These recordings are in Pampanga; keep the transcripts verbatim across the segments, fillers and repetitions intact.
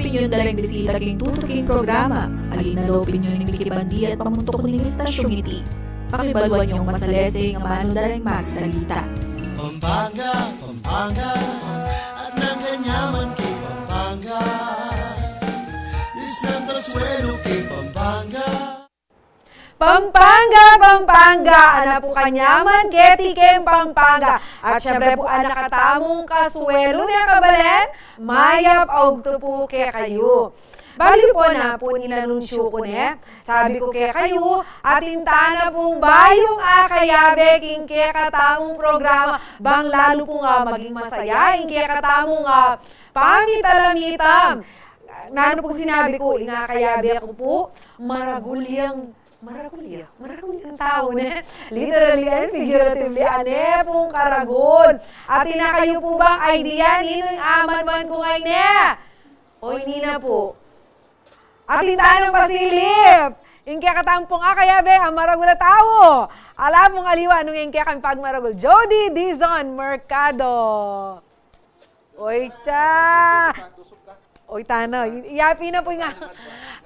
Inyung dalang bisita king tutuking programa, ali na la ing opinyon ning mikibandi at pamuntuk ning istasyung iti. Pakibaluan yung masalese ing amanu da reng magsalita. Pampanga, Pampanga, at nang kanyaman keng Pampanga. Isnang kasuelu keng Pampanga. Pampanga, Pampanga, ana pu kanyaman keti keng Pampanga. At syempre pu, ana katamung kasuelu ne, kabalen, mayap a ugtu pu kekayu. Bale pu, ana pu ing inanunsyu ku ne, sabi ku kekayu, atin tana pung bayung akayabe king kekatamung programa, bang lalu pung, ah, maging masaya ing kekatamung, ah, pamitalamitan. Nanu pung sinabi ku, ing akayabe ku pu, maragul yang Maragul ya, maragul yang tau, ne? Literally and figuratively, ane pung karagul. Atin na kayu pu bang idea ninu ing amanman ku ngeni? O ini na pu. Atin tanang pasilip ing kekatamung akayabe a maragul a tau. Ala pung aliwa nung ing kekang pagmaragul. Jody Dizon Mercado. Oy, cha. Oy, tana. Yapi na pu ing a-,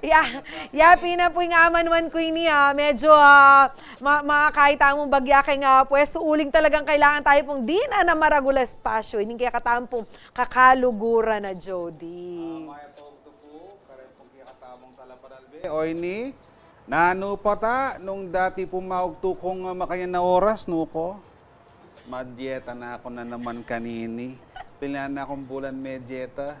ya-, yapi na pu ing amanman ku ini, ah. Medyo, ah, ma-, makakita mung bagya keng, ah, pwestu, uling talagang kailangan tayu pung dinan a maragul a espasyu. Ining kekatamung kakaluguran a Jody. Ah, mayap a ugtu pu, kareng pung kekatamung talapanalbe. O ini, nanu pa ta, nung dati pu maugtu kung, ah, makanyan a oras, nu ko? Madyeta na ku na naman kanini. Pila na kung bulan medyeta.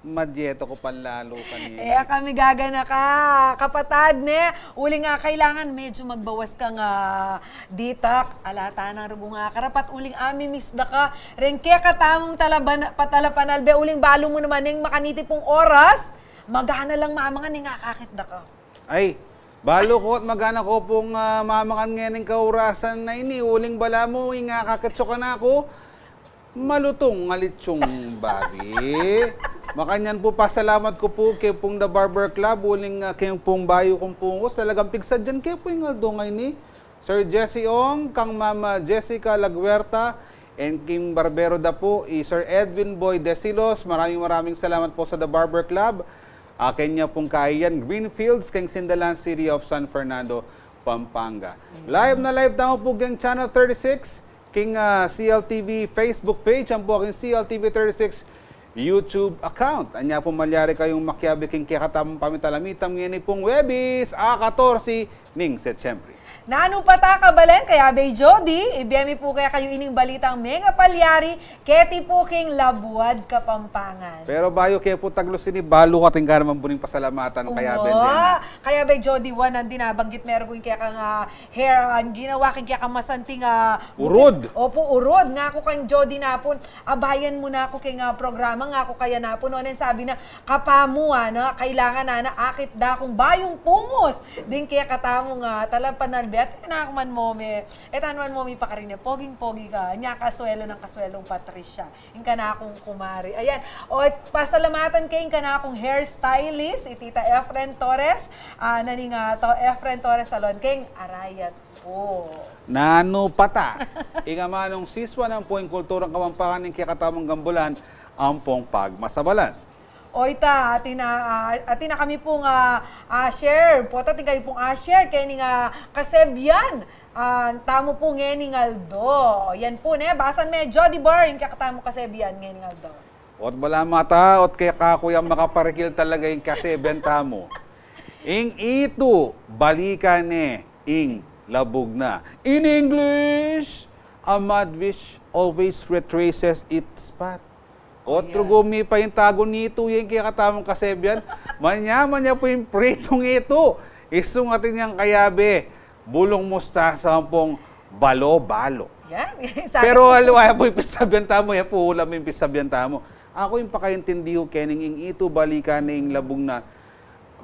Madyeta ku pa lalu kanini. E, kami gaganaka, kapatad, ne? Uling, ah, kailangan medyo magbawas kang, ah, ditak. Ala, tana rugung karapat, uling ami-miss da ka. Reng kekatamung talaban-, patalapanalbe, uling balu mu naman neng makaniti pung oras. Magana lang mamangan, ing akakit da ka. Ay, balu ku at magana ku pung, ah, mamangan ngening kaurasan a ini, uling balamu, ing akakit su kanaku, malutung a litsyung babi. Makanyan pu, pasalamat ku pu keng pung The Barber Club, uling, ah, keng pung bayu kung pungus, talagang pigsadyan ke pu ing aldo ngeni. Sir Jesse Ong, kang Mama Jessica Laguerta, and king barbero da pu, i Sir Edwin Boy Desilos. Maraming, maraming salamat po sa The Barber Club. Ah, kenya pung kaiyan, Greenfields, keng Sindalan City of San Fernando, Pampanga. Ayan. Live na live tamu pu keng Channel thirty-six, king, ah, C L T V Facebook page, ampo king C L T V thirty-six YouTube account. Anya pu malyari kayung makiabe king kekatamung pamitalamitan ngeni pung Webis, a katorse ning Setyembre. Nanu pa ta, kabalen, kayabe Jody, ibie mi pu kekayu ining balitang mengapalyari keti pu king Labuad Kapampangan. Pero bayu ke pu taglu sini, balu ku atin ka naman buning pasalamatan, kayabe Jena. Kayabe Jody, wa, nandin nabanggit me rugung kekang, ah, hair, ah, ginawa keng kekang masanting, ah, gupit. Urud. Opu, urud. Ngaku kang Jody na pu, abayan mu na ku keng, ah, programa, ngaku kaya na pu, no, neng sabi na, kapamu, ana, kailangan, ana, akit da kung bayung pungus ding kekatamung, ah, talapanalbe. At e na ku man mu mi, e ta na man mu mi pakarine, poging-pogi ka, nya kasuelu nang kasuelung Patricia. Ing kanakung kumari. Ayan. O, pasalamatan ke ing kanakung hairstylist, i Tita Efren Torres, ah, na ning, ah, to, Efren Torres Salon, keng Arayat pu. Nanu pa ta? Ing amanung siswa nang pu ing kulturang Kapampangan ning kekatamung gambulan, ampong pagmasabalan. O ita, atin na, ah, atin na kami pung, ah, ah, share. Pota atin kami pung, ah, share keni nga kasebian, ah, tamu pu ngening aldo. Yan pu, ne, basan me, Jody Bar, ing kekatamung kasebian ngening aldo. Ot balamu ta, ot kekaku yang makaparikil talaga ing kasebian tamu. Ing itu, balikan ne ing labug na. In English, a mad fish always retraces its path. Ot rugung mi pa ing tagun nitu, ya ing kekatamung kasebian. Manyamanya pu ing pritung itu. Isung atin yang kayabe, bulung mustasa ampong balo-balo. Yan. Pero aliwa ya pu ing pisabian tamu, ya pu ulam ing pisabian tamu. Aku ing pakaintindi ku kening ing itu, balikan ne ing labug na.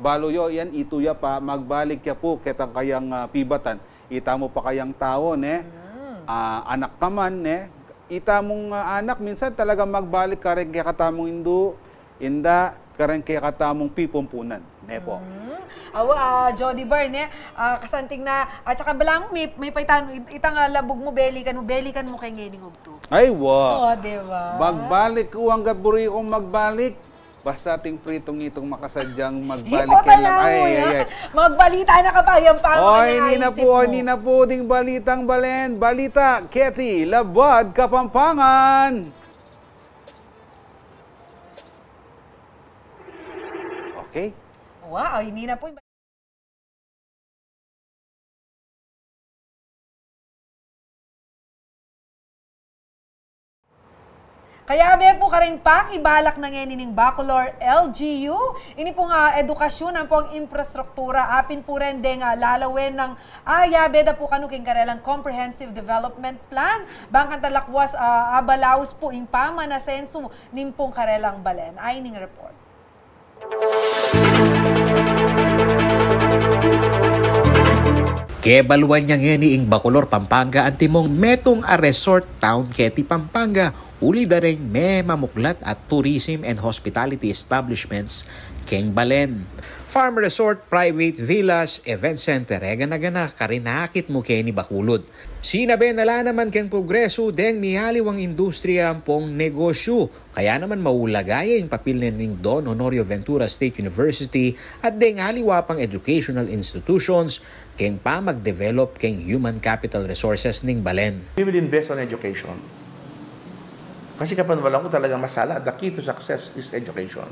Balu yu yan, itu ya pa, magbalik ya pu ketang kayang, ah, pibatan. Itamu pa kayang tau, ne? Mm. Ah, anak ka man, ne? Itamung, ah, anak, minsan talagang magbalik kareng kekatamung indu, inda, kareng kekatamung pipumpunan, ne pu? Mm. Awa, ah, Jody Bar, ne? Ah, kasanting na, at saka balamu, mi, mi paitan, it-, itang, ah, labug mu, belikan mu, belikan mu ke ngening ugtu. Ay, wa. O, diba? Magbalik ku anggat buri kung magbalik. Basta ating pritong itong makasadyang magbalik. Ay, ay, ay. Magbalita na ka pa, yan pa. O, ini na po, ini na po ding balitang balen. Balita, Keti, Labuad Kapampangan. Okay. Wow, ini na po. Kayabe pu karing pakibalak na ngeni ning Bacolor L G U, ini pung, ah, edukasyun ampong imprastruktura, apin pu ren deng, ah, lalawen nang, ah, yabe da pu kanu king karelang Comprehensive Development Plan, bang kanita lakwas, ah, abalaus pu ing pamanasensu ning pung karelang balen. Ay ning report. Kebaluan ya ngeni ing Bacolor, Pampanga, antimong metung a resort town keti Pampanga, uli da reng memamuklat a tourism and hospitality establishments keng balen. Farm resort, private villas, event center, e gana-gana karin akit mu keni Bacolod. Sinabi na la naman keng progresu deng mialiwang industriya ampong negosyu. Kaya naman maulaga ya ing papil na ning Don Honorio Ventura State University at deng aliwa pang educational institutions keng pamag-develop keng human capital resources ning balen. We will invest on education. Kasi kapanwalan ku talaga masala, the key to success is education.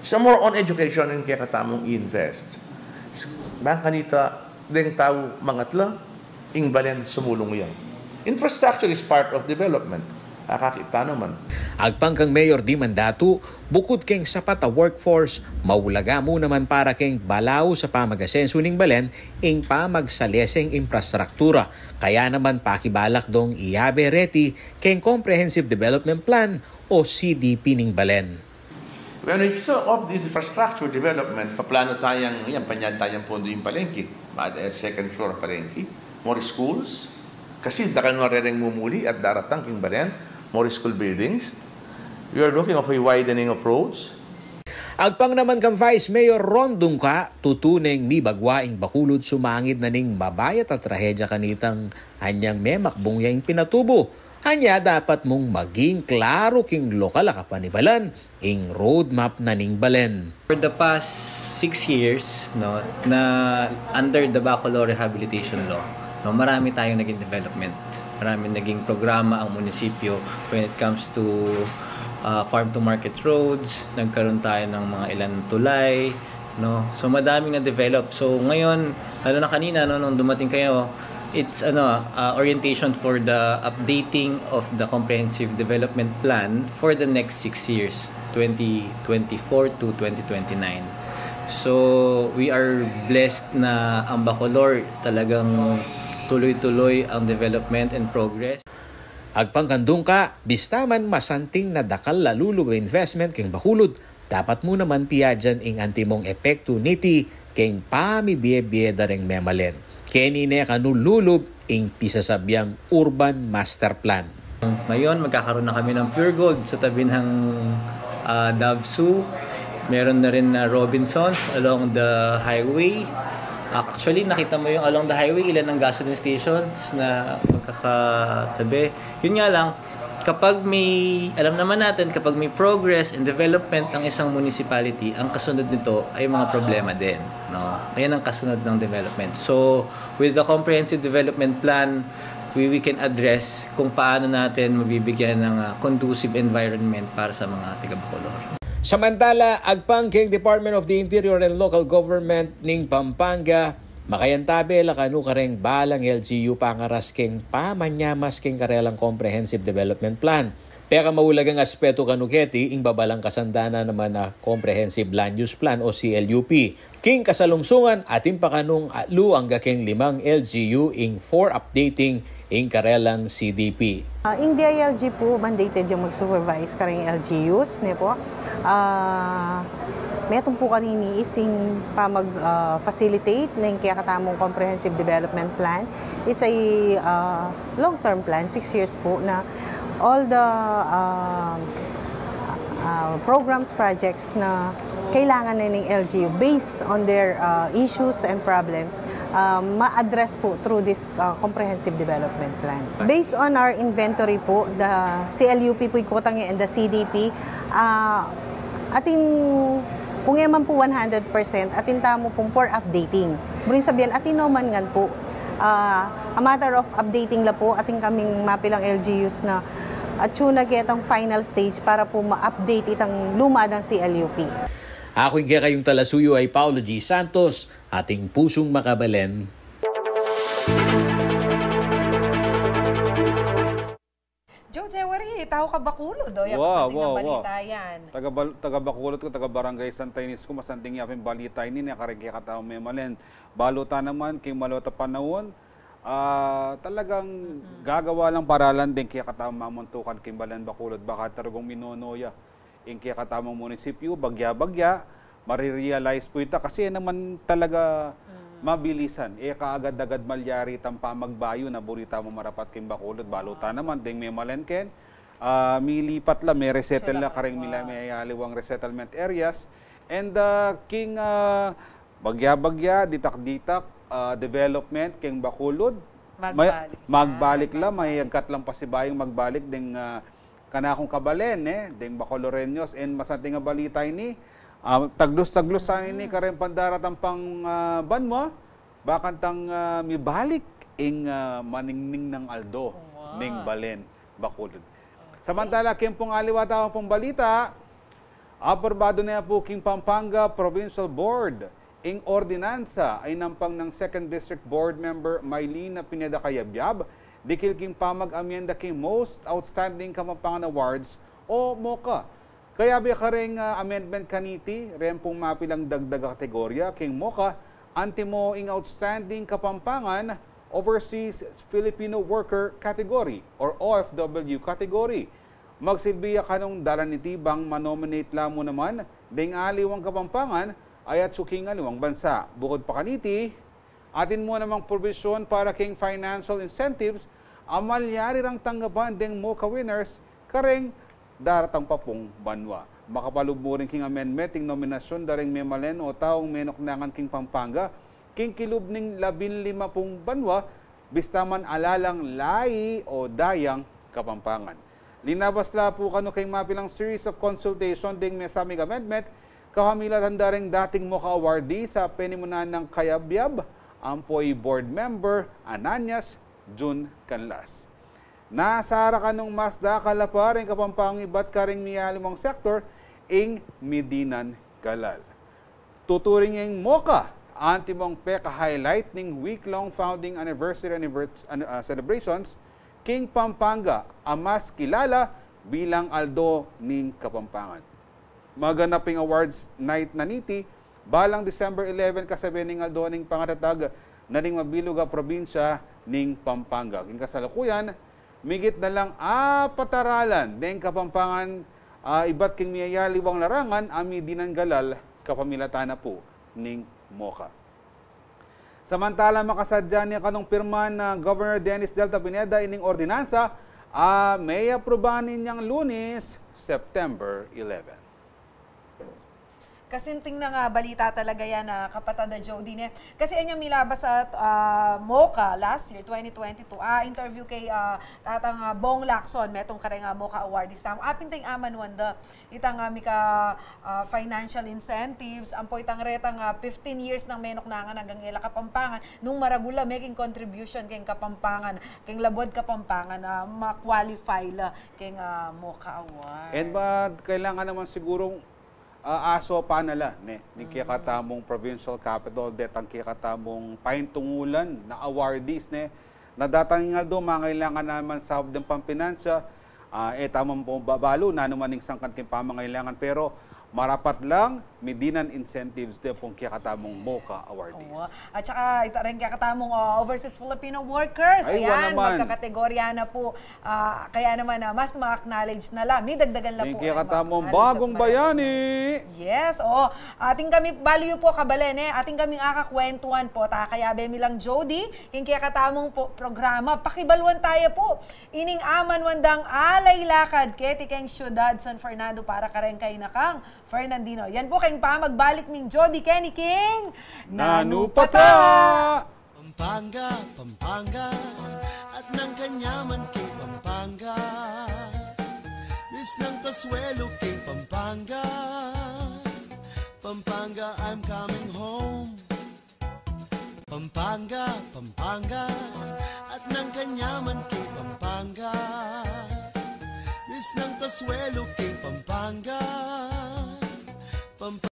So more on education ing kekatamung i-invest. Bang kanita deng tau mangatla, ing balen sumulung ya. Infrastructure is part of development. Akakit ta naman. Agpang kang Mayor Dee Mandatu, bukud keng sapat a workforce, maulaga mu naman para keng balaus a pamagasensu ning balen ing pamagsaleseng imprastruktura. Kaya naman pakibalak dong iyabe reti keng Comprehensive Development Plan o C D P ning balen. When we saw of the infrastructure development, paplano tayang, yan, panyad tayang pondo ing palengke, at, at second floor palengke, more schools, kasi dakal na rereng mumuli at daratang king balen, more school buildings. We are looking of a widening of roads. Agpang naman kang Vice Mayor Ron Dungca, tutu neng mibagwa ing Bacolod sumangid na ning mabayat a trahedya kanitang anyang memakbung ya ing pinatubu. Anya dapat mung maging klaru king lokal a kapanibalan ing roadmap na ning balen. For the past six years, no, na under the Bacolor Rehabilitation Law, no, marami tayong naging development. Marami naging programa ang munisipyo when it comes to, ah, farm to market roads, nagkaroon tayo ng mga ilan tulay, no? So, madaming na-develop. So, ngayon, lalo na kanina, no, nung dumating kayo, it's, ano, ah, orientation for the updating of the Comprehensive Development Plan for the next six years, twenty twenty-four to twenty twenty-nine. So, we are blessed na ang Bacolor talagang tuloy-tuloy ang development and progress. Agpang kang Dungca, bista man masanting na dakal a lulub a investment keng Bacolod, dapat mu naman piyadyan ing antimong epektu niti keng pamibie-bie da reng memalen. Keni ne kanu lulub ing pisasabiang Urban Master Plan. Ngayon, magkakaroon na kami ng Pure Gold sa tabi ng, ah, Dove Zoo. Meron na rin na Robinsons along the highway. Actually, nakita mo yung along the highway, ilan ang gasoline stations na magkakatabi. Yun nga lang, kapag may, alam naman natin, kapag may progress and development ang isang municipality, ang kasunod nito ay mga problema din, no? Ayan ang kasunod ng development. So, with the comprehensive development plan, we, we can address kung paano natin mabibigyan ng, ah, conducive environment para sa mga taga Bacolor. Samantala, agpang keng Department of the Interior and Local Government ning Pampanga, makayantabe la kanu kareng balang L G U pangaras keng pamanyamas keng karelang Comprehensive Development Plan. Pekamaulagang aspetu kanu keti, ing babalang kasandanan naman a Comprehensive Land Use Plan o C L U P. King kasalungsungan, atin pa kanung atlu angga keng limang L G U ing fore-updating ing karelang C D P. Ah, ing D I L G pu, mandated yang mag-supervise kareng L G Us, ne pu. Ah, metung pu kanini is ing pamag, ah, facilitate ning kekatamung Comprehensive Development Plan. It's a, ah, long-term plan, six years pu, na all the, ah, ah, programs, projects na kailangan na ning L G U based on their, ah, issues and problems, ah, ma-address pu through this, ah, comprehensive development plan. Based on our inventory pu, the C L U P pu ing kutang, and the C D P, ah, Atin, kung e man pu one hundred percent, atin tamu pung for updating. Buring sabian, atin no man ngan pu, ah, a matter of updating la pu, atin kaming mapilang L G Us na atsu na ketang final stage para pu ma-update itang luma dang C L U P. Aku ing kekayung talasuyu ay Paulo G Santos, ating pusung makabalen. Joe Jewari, tau ka Bacolod, o, yan, wow, sa ating wow, balita wow. Yan. Taga Bal-, taga Bacolod ku, taga Barangay Santa Ines ku, masanting ya pin balita ini, ne, kareng kekatamu memalen. Balu ta naman, king maluat a panaun, ah, talagang gagawa lang paralan deng kekatamu mamuntukan king balen Bacolod, baka talagang minono ya ing kekatamung munisipyu, bagya-bagya, marirealize pu ita kasi e naman talaga mabilisan. E kaagad-agad malyari itang pamagbayu na buri tamu marapat king Bacolod, balu ta naman, deng memalen ken, ah, milipat la, me-resettle la, kareng mila, meyaliwang resettlement areas. And, ah, king, ah, bagya-bagya, ditak-ditak, ah, development king Bacolod, magbalik la, mayagkat lang pasibayung magbalik deng, ah, kanakung kabalen, ne, deng Bacoloreños, and masanting a balita ini, ah, taglus-taglus sana ini kareng pandaratang pang, ah, banua, bakantang, ah, mibalik ing, ah, maningning nang aldo ning balen Bacolod. Samantala, king pung aliwa tamu pung balita, aprobadu ne pu king Pampanga Provincial Board ing ordinansa a inampang nang Second District Board Member Mylena Pineda Cayabyab, dikil king pamag-amyenda king Most Outstanding Kapampangan Awards o MOCA. Kayabe kareng, ah, amendment kaniti, reng pung mapilang dagdag a kategorya king MOCA, antimo ing Outstanding Kapampangan Overseas Filipino Worker category or O F W category. Magsilbi ya kanung dalan niti bang ma-nominate la mu naman deng aliwang Kapampangan a atsu king aliwang bansa. Bukud pa kaniti, atin mu namang provision para king financial incentives a malyari rang tanggapan deng MOCA winners kareng daratang pa pung banua. Makapalub mu rin king amendment ing nominasyun da ring memalen o taung menuknangan king Pampanga king kilub ning labinlima pung banua, bista man ala lang layi o dayang Kapampangan. Linabas la pu kanu king mapilang series of consultation ding mesaming amendment, kapamilatan da ring dating MOCA awardee a penimunan nang Cayabyab, ampo i board member Ananias Jun Canlas. Nasara kanung mas dakal a pa ring Kapampangan ibat karing miyaliwang sektor ing midinan galal. Tuturing ing MOCA antimong peka-highlight ning week-long founding anniversary, annivers-, an-, ah, celebrations king Pampanga a mas kilala bilang Aldo ning Kapampangan. Maganap ing awards night na niti balang December eleven, kasabe ning aldo ning pangatatag na ning mabilug a probinsya ning Pampanga. King kasalukuyan, migit na lang apat a ralan deng Kapampangan, ah, ibat king miyayaliwang larangan a midinan galal kapamilatan na pu ning MOCA. Samantala, makasadya ne kanung pirma nang Governor Dennis Delta Pineda ining ordinansa a meaprubahan inyang Lunes, September eleven. Kasinting nang, ah, balita talaga yan, ah, kapatad a Jody, ne. Kasi anya milabas a, ah, MOCA last year, twenty twenty-two, ah, interview kay, ah, tatang, ah, Bong Lacson, metung kareng, ah, MOCA awardees tamu. Apin teng amanuan da itang, ah, mika, ah, financial incentives, ampo itang retang, ah, fifteen years nang menuknangan anggang e la Kapampangan, nung maragul la meking contribution keng Kapampangan, keng labuad Kapampangan, ah, ma-qualify la keng, ah, MOCA award. And ba, kailangan naman sigurong, ah, asopan na la, ne, ning kekatamung provincial capital, detang kekatamung paintungulan na awardees, ne, na datang ing aldo, mangailangan naman sabap deng pampinansa, ah, e tamu pu babalu nanu man ing sangkan king pamangailangan, pero marapat lang midinan incentives de pung kekatamung MOCA awardees. Oo. At saka, ita ring kekatamung, ah, overseas Filipino workers. Ay, wa naman. Ayan, magkakategorya na pu. Ah, kaya naman, ah, mas ma-acknowledge na la. Midagdagan la pu. Ning kekatamung Bagong Bayani. Yes, oo. Atin kami, balu yu pu, kabalen, e. Atin kaming akakwentuan pu, ta kayabe mi lang Jody, king kekatamung pu, programa. Pakibaluan taya pu ining amanuan dang alay lakad keti keng syudad San Fernando para kareng kainakang Fernandino. Yan pu keng pamagbalik ning Jody keni king Nanu Pata! Pampanga, Pampanga, at nang kanyaman keng Pampanga. Miss nang kasuelo keng Pampanga. Pampanga, I'm coming home. Pampanga, Pampanga, at nang kanyaman king Pampanga. Miss ng kasuelo king Pampanga. Pampanga.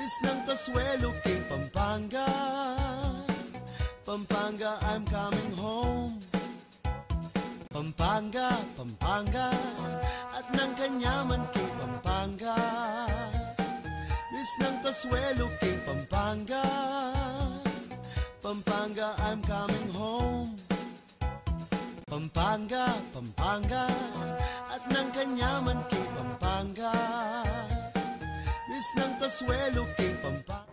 Isnang kasuelu king Pampanga, Pampanga, I'm coming home. Pampanga, Pampanga, at nang kanyaman king Pampanga. Isnang kasuelu king Pampanga, Pampanga, I'm coming home. Pampanga, Pampanga, at nang kanyaman king Pampanga. Isnang kasuelu king Pampanga.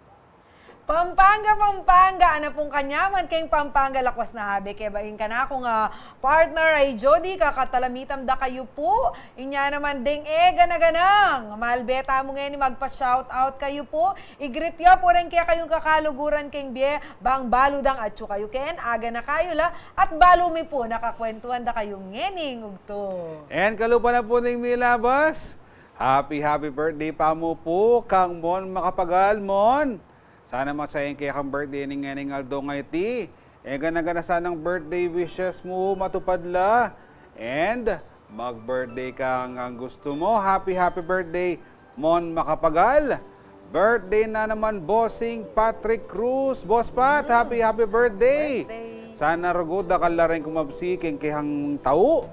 Pampanga, Pampanga, ana pung kanyaman king Pampanga, lakwas na habe ke ba ing kanakung, ah, partner ay Jody, kakatalamitam da kayu pu, inya naman deng e gana-ganang, malbe tamu ngeni magpa-shout out kayu pu, i-greet yu pu reng kekayung kakaluguran king bie, bang balu dang atyu kayu ken, aga na kayu la, at balu mi pu, nakakwentuan da kayu ngening ugtu. And kalupa na pu ning milabas, happy, happy birthday pa mu pu, kang Mon Macapagal, Mon. Sana masaya ing kekang birthday ning ngening aldo ngeni. E gana-gana sanang birthday wishes mu matupad la. And mag-birthday ka hanggang gustu mu. Happy, happy birthday, Mon Macapagal. Birthday na naman, Bossing Patrick Cruz. Boss Pat, happy, happy birthday. Birthday. Sana rugu dakal la ring kumabsi king kekang tau.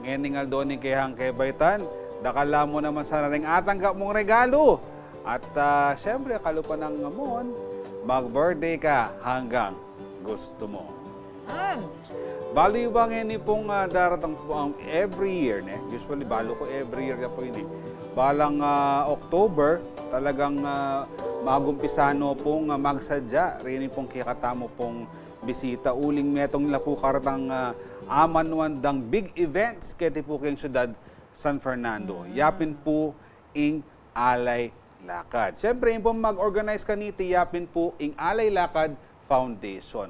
Ngening aldo ning kekang kebaitan, dakal la mu naman sana ring atanggap mung regalu. At, ah, siyempre, kalupa nang Mon, mag-birthday ka hanggang gustu mu. Balu yu ba ngeni pung, ah, daratang pu-, ang every year, ne? Usually, balu ku every year ya pu ini. Balang, ah, October, talagang, ah, magumpisa no pung, ah, magsadya, rini pung kekatamu pung bisita, uling metung la pu karetang, ah, amanuan dang big events keti pu keng syudad San Fernando. Ya pin pu ing Alay Lakad. Siyempre, ing pung mag-organize kaniti, ya pin pu ing Alay Lakad Foundation.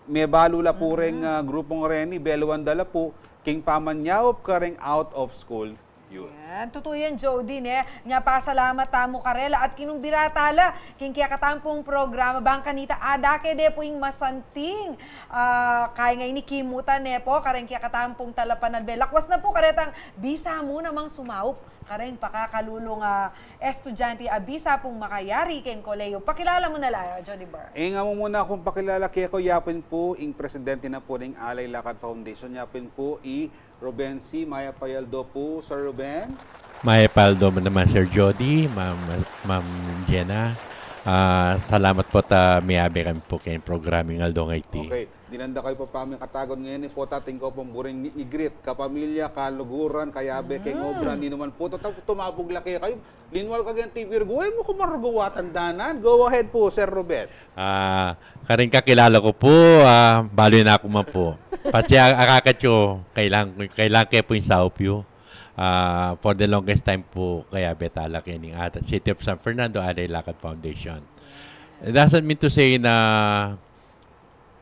Mebalu la pu reng, ah, grupung reni, beluan da la pu king pamanyaup kareng out of school youth. Yan, tutu yan, Jody, ne? Nya, pasalamat tamu karela at kinumbira tala king kekatamung programa, bang kanita, ada ke de pu ing masanting, ah, kaya ngeni kimutan, ne pu, kareng kekatamung talapanalbe. Lakwas na pu karetang bisa mu namang sumaup kareng pakakalulung, ah, estudyante a bisa pung makayari keng kolehiyu. Pakilala mu na la, Jody Bar. Ing amu muna kung pakilala keku, ya pin pu ing presidente na pu ning Alay Lakad Foundation, ya pin pu i Ruben C. Mayap a aldo pu, Sir Ruben. Mayap a aldo mu naman, Sir Jody, Ma'am, Ma'am Jenna. Ah, salamat pu at miyabe kami pu keng programang aldo ngeni. Okay. Dinan da kayu pa pamikatagun ngeni pu, atin ko pung buring i-greet kapamilya, kaluguran, kayabe keng obra, ninuman pu, ta-, tumabug la kekayu. Linwal ka keng T V rugu, e mu ku man rugu atandanan. Go ahead pu, Sir Ruben. Ah, karing kakilala ku pu, ah, balu na ku man pu. Pati a-, akakit yu, kailangan, kailangan ke pu ing saup yu. Ah, for the longest time pu, kayabe tala keni at City of San Fernando Alay Lakad Foundation. It doesn't mean to say na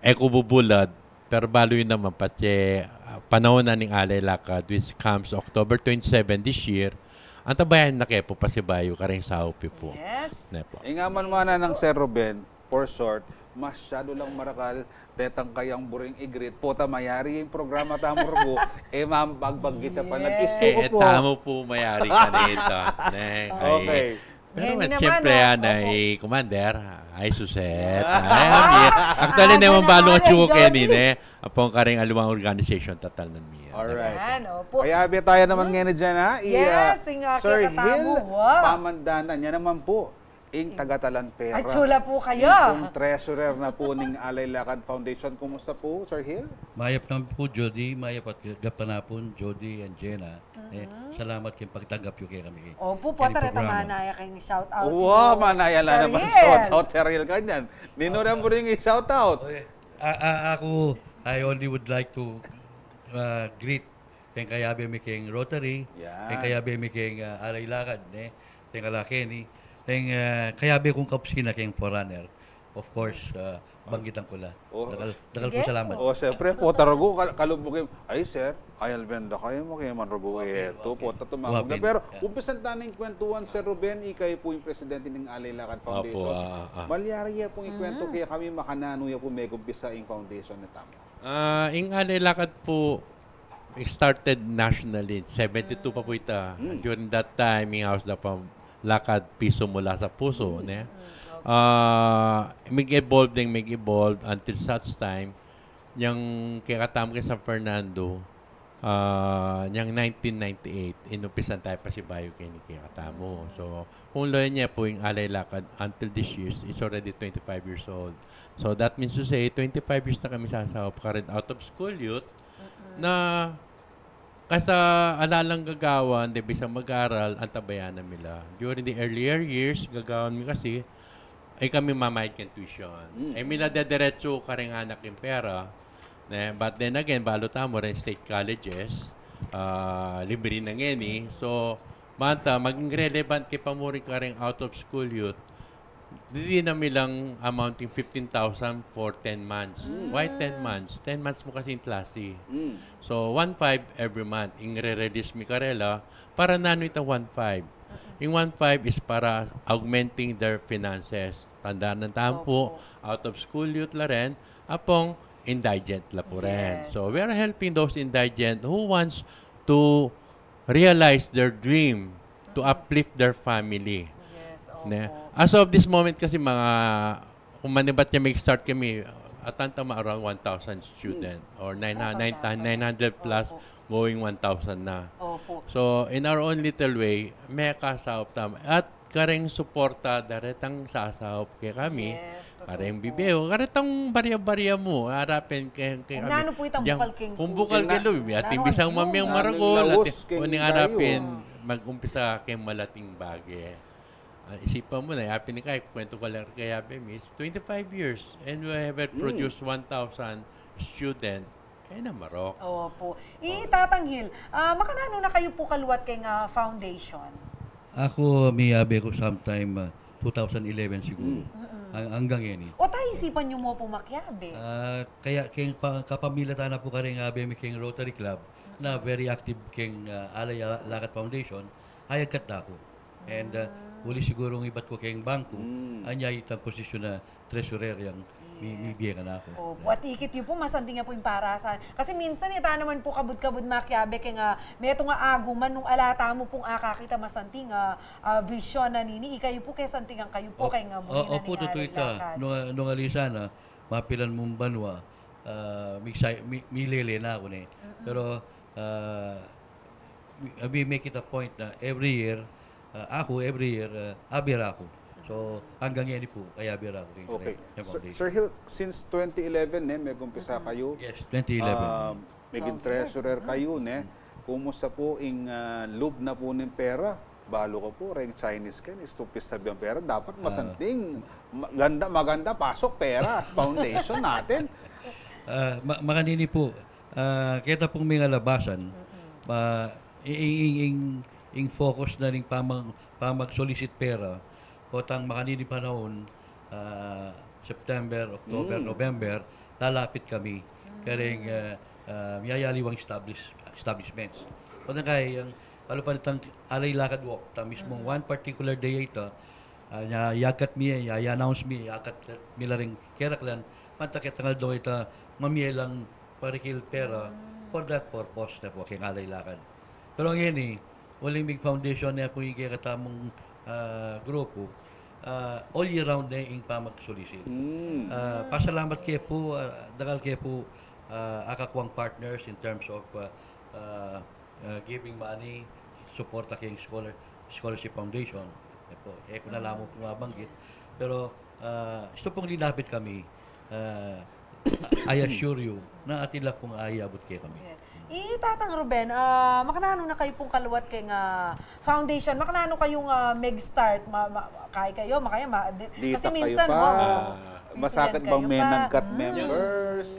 e ku bubulad, pero balu yu naman, pati, ah, panaun na ning Alay Lakad, which comes October twenty-seven this year, antabayanan na ke pu pasibayu kareng saup yu pu. Yes. Ne pu. Ing aman mana nang Sir Ruben, for short, masyadu lang marakal detang kayang buring i-greet pu, ta mayari ing programa tamu rugu, e mambagbag kita pa, nag-istuko pu. E, e tamu pu mayari kanita, ne? Okay. Pero siyempre, yan ay Commander, ay Suset. Ay, actually, ne man balu atyu ku keni, ne? Ampong kareng aliwang organization, tatalnan mi. Alright. Yan, opo. Kayabe taya naman ngeni dyan, ha? I, ah, Sir Hil Pamandanan, yan naman pu ing tagatalan pera. Ay, chula pu kayu. Ing treasurer na pu ning Alay Lakad Foundation. Kumusta pu, Sir Hil? Mayap naman pu, Jody. Mayap at gapang apun, Jody and Jenna. E, salamat keng pagtanggap yu kekami. Opu pu, keni programa. Manaya keng shout out yu. Manaya la naman shout out, Sir Hil, kanyan. Ninu naman ing i-shout out? Okay. A, a, aku, I only would like to, uh, greet keng kayabe mi keng Rotary, keng kayabe mi keng, uh, Alay Lakad, ne? Keng alakeni, keng, uh, kayabe kung kaopisina keng Forerunner. Of course, uh, banggitan ku la. Dakal, dakal pung salamat. O, siyempre, pu, ta rugu, kal-, kalup mu keng, ay, sir, kayalben da kayu, mu keng man rugu, e, tu pu, ta tumabug na. Pero umpisan ta ning kwentuhan, Sir Ruben, ikayu pu ing presidente ning Alay Lakad Foundation. Malyari ya pung ikwentu kekami, makananu ya pu megumpisa ing foundation na tamu? Ah, ing Alay Lakad pu, it started nationally. Seventy-two pa pu ita. During that time, ing House of the Pam-, lakad pisu mula sa pusu, ne? Ah, mig-evolve ding mig-evolve until such time, yang kekatamu keng San Fernando, ah, yang nineteen ninety-eight, inumpisan taya pasibayu keni kekatamu. So, kung loyan ne pu ing Alay Lakad until this year, it's already twenty-five years old. So, that means to say, twenty-five years na kami sasaup karin out of school youth na kasa ala lang gagawan, de bisang mag-aral, antabayanan mi la. During the earlier years, gagawan mi kasi, e kami mamayad keng tuition. E mi la dederetsu karing anak ing pera, ne? But then again, balu tamu reng state colleges, ah, libre na ngeni. So, banta, maging relevant ke pa mu rin karing out of school youth, didinan mi lang amounting fifteen thousand for ten months. Why ten months? Ten months mu kasi ing klase. So, one five every month. Ing re-release mi karela, para nanu itang one five? Ing one five is para augmenting their finances. Tandaan tamu pu, out of school youth la rin, apong indigent la pu rin. So, we are helping those indigent who wants to realize their dream to uplift their family. Ne? As of this moment kasi, mga, kung manibat niya mag-start kami, at ang tama around one thousand student or nine hundred, nine hundred plus, going one thousand na. So, in our own little way, may kasaup tamu. At kareng suporta, daretang sasaup kekami. Kareng bibeo, karetang barya-barya mu, arapin keng, keng kung nanu pu itang bukal keng, kung bukal keng lub, atin bisang mamyang maragul, atin uning arapin, mag-umpisa keng malating bage. Ah, isipan mu na, yapin ni kay, kwento ko lang kay Abe Miss, twenty-five years, and we have produced one thousand student. Kaya na marok. Opo. I Tatang Hil, ah, makananu na kayu pu kaluat keng, ah, foundation? Aku, miyabe ku sometime, ah, two thousand eleven siguru. Ang-, anggang ini. O, ta isipan yu mu pu makiyabe? Ah, kaya keng pa-, kapamilatan na pu kareng abe mi keng Rotary Club, na very active keng, ah, Alay Lakad Foundation, ayagkat na ku. And, ah, uli sigurung ibat ku keng bangku, anya itang posisyon na treasurer yang mi-, mibie kanaku. Opo, at ikit yu pu, masanting ya pu ing parasan. Kasi minsan, ita naman pu kabud-kabud makiabe keng, ah, metung a aguman nung ala tamu pung akakit a masanting a, ah, vision na nini, ikayu pu, kesantingan kayu pu keng, ah, muli na ning Alay Lakad. Opo, tutu ita. Nung, nung ali sana, mapilan mung banua, ah, mi-, milele na ku ne. Pero, ah, we, we make it a point na every year, ah, aku, every year, ah, abe ra ku. So, anggang ngeni pu, ay abe ra ku. Okay. Sir, Sir Hil, since twenty eleven, ne, megumpisa kayu. Yes, twenty eleven. Ah, meging treasurer kayu, ne. Kumusta pu ing, ah, lub na pu ning pera? Balu ku pu, reng Chinese ken, stupid sabian pera. Dapat masanting, maganda, maganda, pasok pera, foundation natin. Ah, ma-, makanini pu, ah, keta pung mingalabasan, ah, i-, i-, ing, ing, ing focus na ning pamag-, pamag-solicit pera, potang makanini panaun, ah, September, October, November, lalapit kami kareng, ah, ah, miyayaliwang establish-, establishments. Potang kaya, ing kalupa nitang Alay Lakad Walk, ta mismung one particular day ita, ah, ya-, yakat mi, ya-, ya-announce mi, yakat mi la ring keraklan, panta ketang aldo ita, mamie lang parikil pera for that purpose ne pu, keng Alay Lakad. Pero ngeni, uling mig-foundation ne pu ing kekatamung, ah, grupu, ah, all year round ne ing pamag-solicit. Ah, pasalamat ke pu, ah, dakal ke pu, ah, akakwang partners in terms of, ah, ah, ah, giving money, suporta keng scholar-, scholarship foundation. E pu, e ku na la mu pung mabanggit. Pero, ah, istu pung linapit kami, ah, I assure you na atin la pung aabut kekami. Yes. I Tatang Ruben, ah, makananu na kayu pung kaluat keng, ah, foundation? Makananu kayung, ah, meg-start? Ma-, ma-, kaya kayu, makaya, ma-, di-, kasi minsan, ah, masakit bang menangkat members?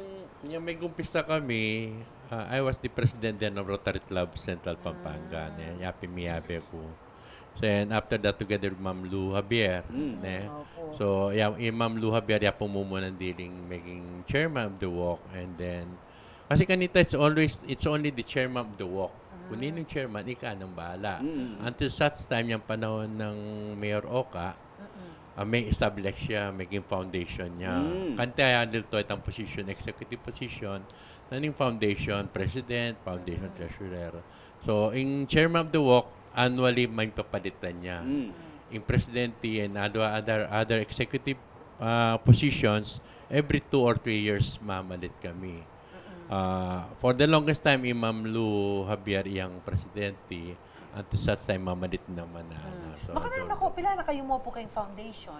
Nung megumpisa kami, ah, I was the president then of Rotary Club Central Pampanga, ne, yapin miyabe ku. Then after that, together with Ma'am Lou Javier, ne. So, ya, i Ma'am Lou Javier, ya pung mumuna diling meging chairman of the walk, and then, kasi kanita, it's always, it's only the chairman of the walk. Kung ninung chairman, ika nang bahala. Until such time, yang panahon nang Mayor Oka, ah, me-establish ya, meging foundation ya. Kanita ya, dil to itang position, executive position, na ning foundation president, foundation treasurer. So, ing chairman of the walk, annually, mipapalitan ya. Ing presidente and other, other, other executive, ah, positions, every two or three years, mamalit kami. Ah, for the longest time, i Ma'am Lou Javier iyang presidente, at such time, mamalit naman na, ano. So, makananu na ko, pila na kayu mu pu keng foundation?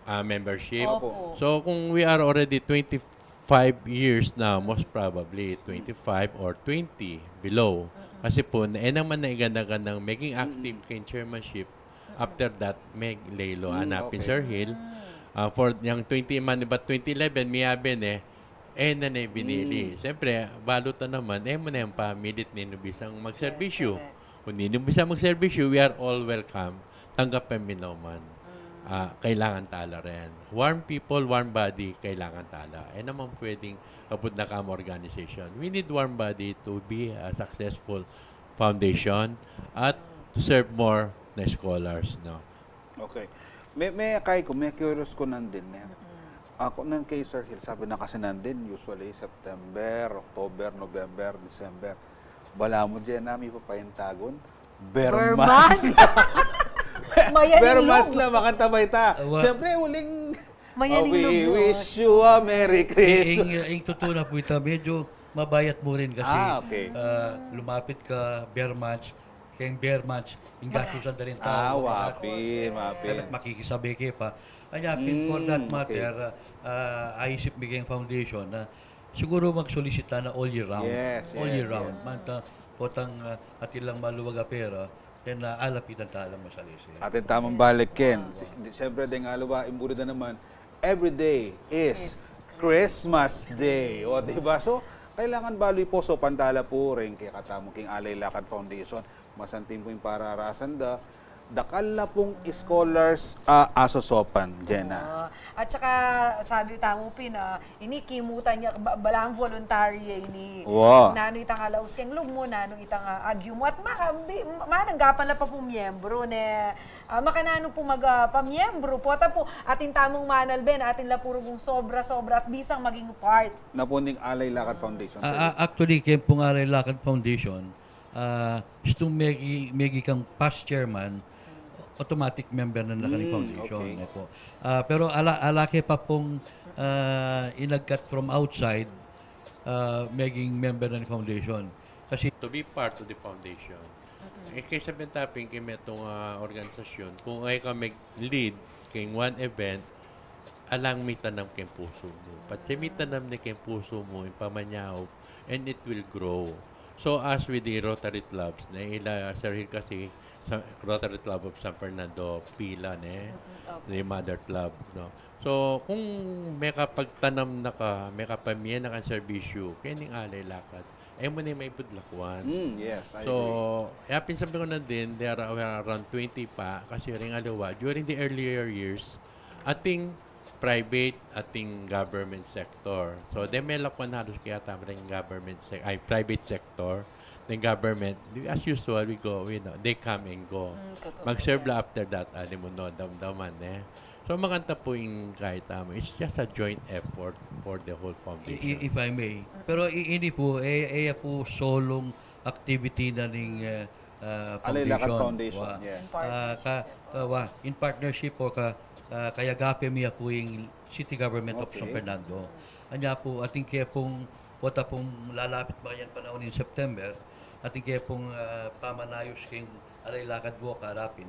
Ah, membership. Opo. So, kung we are already twenty-five years na, most probably twenty-five or twenty below. Kasi po, e naman na igana-ganang maging active keng chairmanship after that, me lelo, mm, hanapin, okay, Sir Hill. Ah, for yang twenty, man, ibat twenty eleven, miyabe ne, e na ne binili. Mm. Siyempre, balu ta naman, e mu ne yang pamilit ninu bisang magserbisyu. Yes, correct. Kung ninu bisang magserbisyu, we are all welcome. Tanggapan mi naman. Mm. Ah, kailangan tala rin. Warm people, warm body, kailangan tala. E naman pwedeng kaput na kamo organization. We need warm body to be a successful foundation at to serve more na scholars, no? Okay. Me, me, kay ku, me curious ku nandin, ne? Aku nan kay Sir Hill, sabi na kasi nandin, usually September, October, November, December. Balamu, Jenna, mipapaintagun. Bermas. Bermas. Mayaning lugud. Bermas na, makanta ba ita? Wa- Siyempre, uling Mayaning lugud. We wish you a Merry Christmas. Eh, ing, ing tutu na pu ita, medyo mabayat mu rin kasi, ah, okay, ah, lumapit ka, Bermas, keng Bermas, ing gastusan da rin tau. Ah, mapi, mapi. Dapat makikisabe ke pa. Anya pin, for that matter, ah, ah, aisip mi keng foundation na siguro magsolisita na all year round. Yes, all year round. Manta, potang, ah, atin lang maluwag a pera, then, ah, alapitan tala masalisi. Atin tamang balik, Ken. Si-, di-, siyempre, deng aliwa, imburi da naman, every day is Christmas Day. O, di ba? So, kailangan balu pu, so, pantala pu rin kekatamu keng Alay Lakad Foundation. Masanting pu ing pararasan da, dakal na pung scholars a asosopan, Jenna. Oo. At saka, sabi tamu pin, ah, ini kimutan ya, ba-, balang voluntary ya ini. Wa. Nanu itang alaus keng lub mu, nanu itang, ah, agyu mu. At maka-, bi-, mananggapan la pa pu miyembru, ne, ah, makananu pu mag, ah, pamiyembru. Pota pu, atin tamung manalbe, atin la pu rugung sobra-sobra at bisang maging part. Na pu ning Alay Lakad Foundation. Ah, ah, actually, keng pung Alay Lakad Foundation, ah, istung megi, megi kang past chairman, automatic member na na keni foundation, okay. Opo. Ah, pero ala, ala ke pa pung, ah, inagkat from outside, ah, meging member na ni foundation. Kasi to be part of the foundation. Eh, kesa bentapin keng metung, ah, organisasyon, kung e ka mag-lead keng one event, alang mitanam keng pusu mu. Pati mitanam ne keng pusu mu, ing pamanyaup, and it will grow. So as with the Rotary Clubs, ne, ila Sir Hill kasi, sa Rotary Club of San Fernando, pila, ne? Mm, opo. The mother club, no? So, kung mekapagtanam na ka, mekapamie na kang serbisyu, keng Alay Lakad, e mu ne maibudlakwan. Mm, yes, I agree. So, ya pin sabi ku na din, there are around twenty pa, kasi ring aliwa, during the earlier years, ating private, ating government sector. So, de melakwan halus kaya tamu ring government sec-, ay, private sector, then government, as usual, we go, you know, they come and go. Mm, totoo. Mag-serve la after that, alimu no, damdaman, eh. So, makanta pu ing kaya tamu. It's just a joint effort for the whole foundation. I-, if I may. Pero i-, ini pu, e, e ya pu solong activity na ning, eh, ah, Alay Lakad Foundation. Foundation, wa. Yes. Ah, ka, ka, wa, in partnership o ka, ah, kayagape mi ya pu ing City Government of San Fernando. Okay. Anya pu, atin ke pung, pota pung lalapit makanyan panaun ning September, atin ke pung, ah, pamanayus keng Alay Lakad Walk, arapin,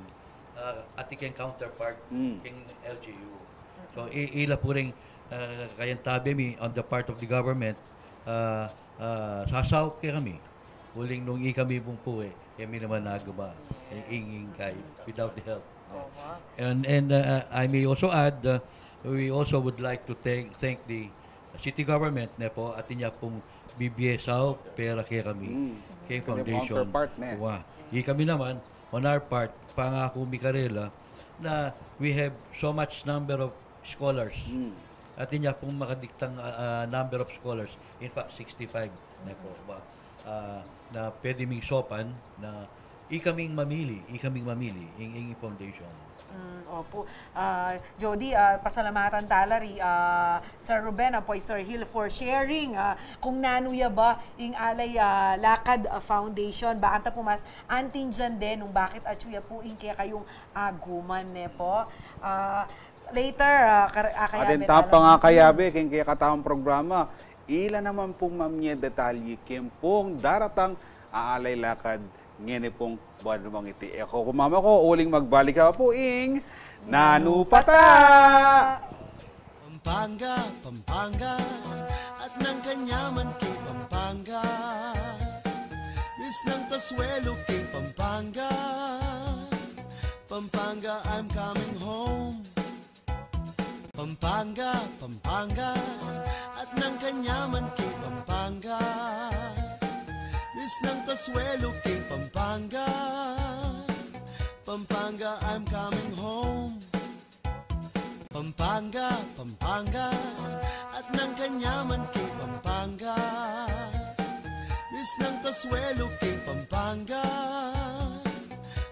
ah, atin keng counterpart keng L G U. So, i-, ila pu ring, ah, kayantabe mi on the part of the government, ah, ah, sasaup ke kami. Uling nung ikami pung pu, e, e mi naman nagawa. Ing, ing, ing kay, without the help. And, and, uh, I may also add, uh, we also would like to thank, thank the city government, ne pu, atin ya pung bibie saup pera ke kami, keng foundation. Counterpart, ne? Wa. Ikami naman, on our part, pangaku mi karela na we have so much number of scholars. Atin ya pung makadiktang, ah, ah, number of scholars. In fact, sixty-five na pu ba, ah, na pwede ming saupan na Ikaming mamili, ikaming mamili, ing, ing foundation. Mm, opo. Ah, Jody, ah, pasalamatan tala ri, ah, Sir Ruben, ampo i Sir Hill for sharing, ah, kung nanu ya ba ing Alay, ah, Lakad, ah, Foundation. Bakanta pu mas antindian den nung bakit atyu ya pu ing kekayung aguman, ne po. Ah, later, ah, kar-, ah, kaya atin be tapang tala. Ah, kayabe, king kekatang programa, ila naman pung mamie detalye king pung daratang a Alay Lakad ngeni pung buwan mang iti. E ko ku mamako, uling magbalik ya pu ing Nanu Pata! Pampanga, Pampanga, at nang kanyaman king Pampanga. Miss nang kasuelo king Pampanga. Pampanga, I'm coming home. Pampanga, Pampanga, at nang kanyaman king Pampanga. Miss nang kasuelo king Pampanga. Pampanga, I'm coming home. Pampanga, Pampanga, at nang kanyaman king Pampanga. Miss nang kasuelo king Pampanga.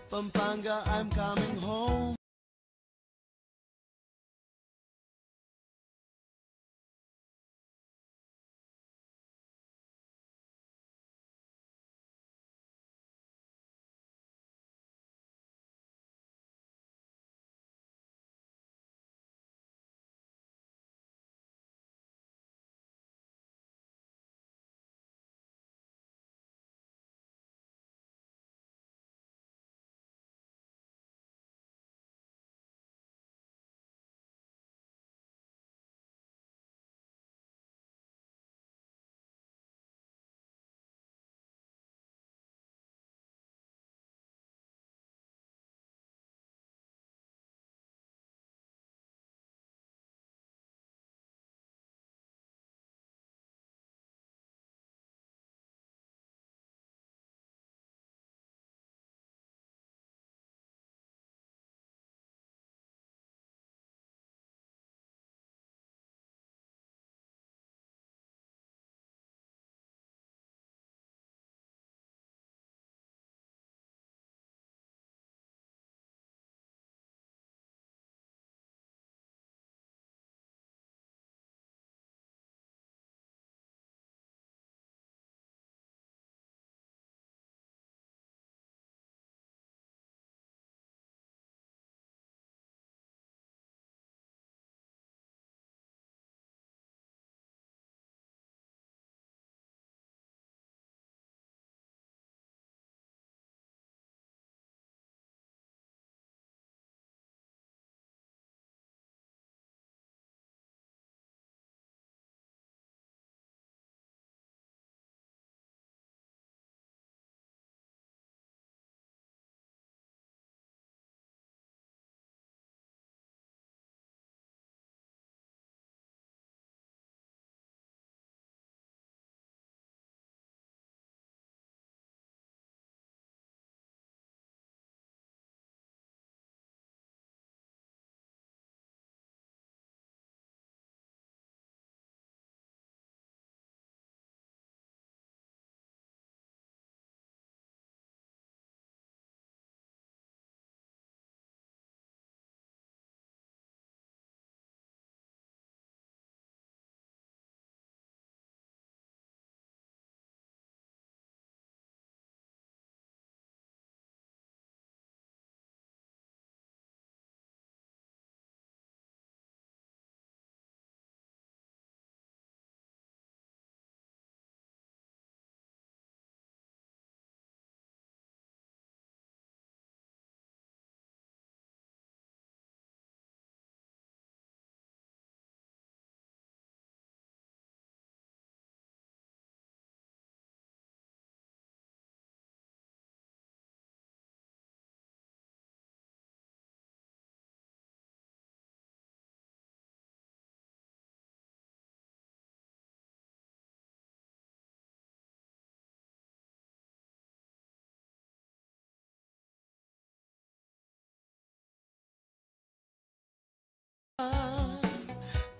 Pampanga, I'm coming home.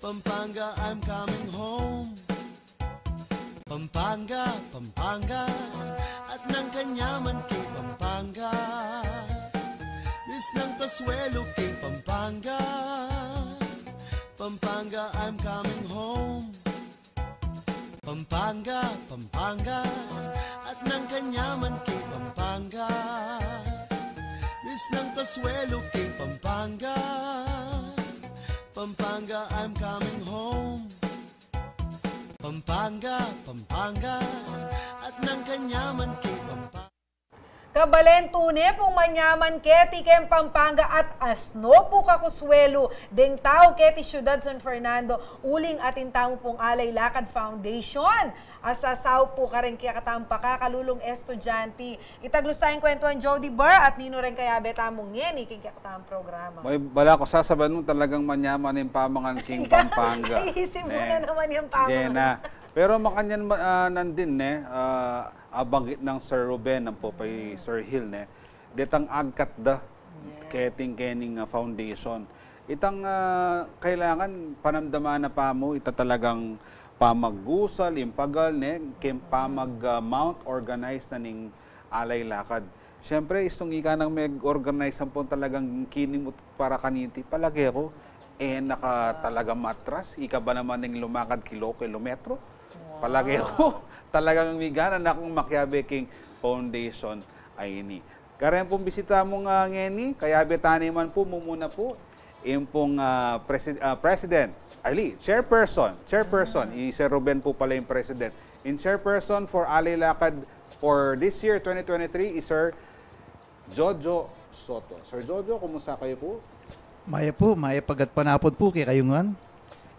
Pampanga, I'm coming home. Pampanga, Pampanga, at nang kanyaman king Pampanga. Misnang kasuelo king Pampanga. Pampanga, I'm coming home. Pampanga, Pampanga, at nang kanyaman king Pampanga. Misnang kasuelo king Pampanga. Pampanga, I'm coming home. Pampanga, Pampanga, at nang kanyaman king Pampanga. Kabalen, tune pung manyaman keti keng Pampanga at asno pu kakuswelu deng tau keti Syudad San Fernando, uling atin tamu pung Alay Lakad Foundation. Asasaup pu kareng kekatang pakakalulung estudyante. Itaglusa ing kwentuan, Jody Bar, at ninu reng kayabe tamu ngeni king kekatang programa. May bala ku sasabian mu talagang manyaman ing pamangan king Pampanga. Naisip mu na naman yung pamangan. Jena. Pero makanyan ma-, ah, nandin, ne, ah, abanggit nang Sir Ruben, ampo pa i Sir Hill, ne, detang agkat da, yes, keting kening, ah, foundation. Itang, ah, kailangan panamdaman na pa mu, ita talagang pamagusal, impagal, ne, keng pamag, ah, mount organize na ning Alay Lakad. Siyempre, istung ika nang meg-organize ampon talagang kinimut para kaniti, palage ku, e na ka talaga matras, ika ba naman ning lumakad kilo-kilometro? Wow. Palage ku, talagang migana na kung makiabe king foundation a ini. Kareng pung bisita mung, ah, ngeni, kayabe tana man pu, mumuna pu, ing pung, ah, presi-, ah, president, ali, chairperson, chairperson, i Sir Ruben pu pala ing president. Ing chairperson for Alay Lakad for this year, twenty twenty-three, is Sir Jojo Soto. Sir Jojo, kumusta kayu pu? Mayap pu, mayap a gatpanapun pu kekayu ngan.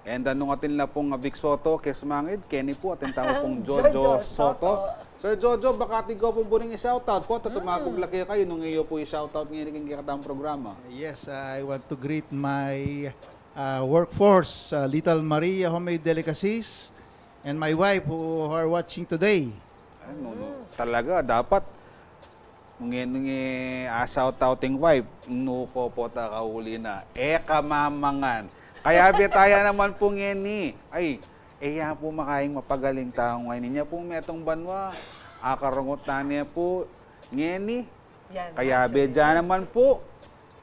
And, ah, nung atin la pung, ah, Vic Soto, kesmangid, keni pu, atin tamu pung Jojo Soto. Sir Jojo, baka atin kayu pung buring i-shoutout pu, at tumabug la kekayu nung e yu pu i-shoutout ngeni king kekatang programa. Yes, I want to greet my, uh, workforce, uh, Little Maria Homemade Delicacies, and my wife who are watching today. Ay, no, no. Talaga, dapat, nung e, nung e, a-shoutout ing wife, nu ko pu ta kauli na. E ka mamangan. Kayabe taya naman pu ngeni. Ay, e ya pu makaing mapagaling tau ngeni. Inya pu metung banua, akarungut tana pu ngeni. Yan, kayabe actually, dyan naman pu,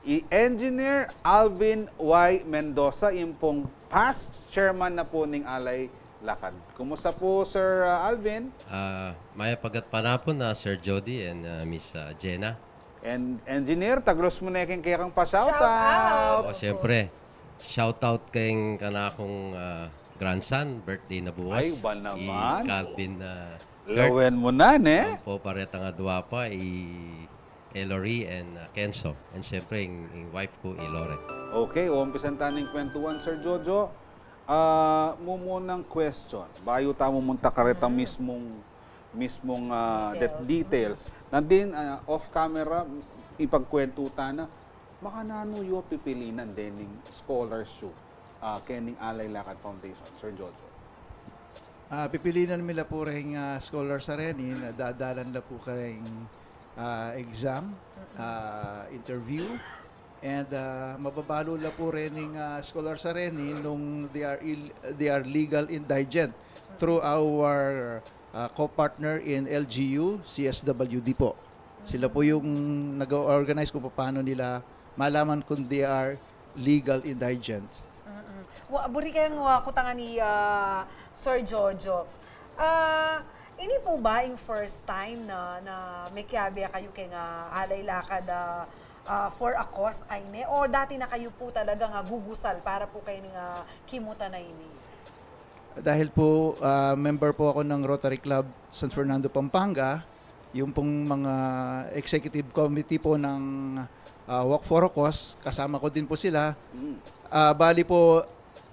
i Engineer Alvin Y Mendoza, ing pung past chairman na pu ning Alay Lakad. Kumusta pu, Sir, ah, Alvin? Ah, mayap a gatpanapun, ah, Sir Jody and, ah, Miss, ah, Jenna. And Engineer, taglus mu ne king kekang pa-shoutout. Shoutout. O, siyempre. Shoutout keng kanakung, ah, grandson, birthday na bukas. Ay, ba naman? I Calvin, ah, Kurt. Lawen mu na, ne? Ampo pa retang adua pa, i Ellery and, uh, Kenzo. And siyempre, ing, ing wife ku, i Loren. Okay, umpisan ta ning kwentuan, Sir Jojo. Ah, mumunang question. Bayu tamu munta kareta mismung, mismung, ah, det-, details. Nandin, ah, off camera, ipagkwentu ta na. Makananu yu pipilinan dening scholars yu, ah, kening Alay Lakad Foundation, Sir Jojo? Ah, pipilinan mi la pu reng, ah, scholars a reni, dadalan la pu kareng, ah, exam, ah, interview, and, ah, mababalu la pu rening, ah, scholars a reni nung they are il-, they are legal indigent through our, ah, co-partner in L G U, C S W D po. Sila po yung nag-o-organize kung paano nila malaman kung they are legal indigent. Mm-mm. Wa-, buri keng, wa, kutangan ni, ah, Sir Jojo. Ah, ini po ba ing first time na, na mekiabe kayu keng, ah, Alay Lakad, ah, ah, for a cause, ay ne? O dati na kayu po talagang, ah, gugusal para po keng, ah, kimutan a ini? Dahil po, ah, member po ako ng Rotary Club San Fernando, Pampanga, yung pong mga executive committee po ng, ah, Walk for a Cause, kasama ko din po sila. Mm. Ah, bali po,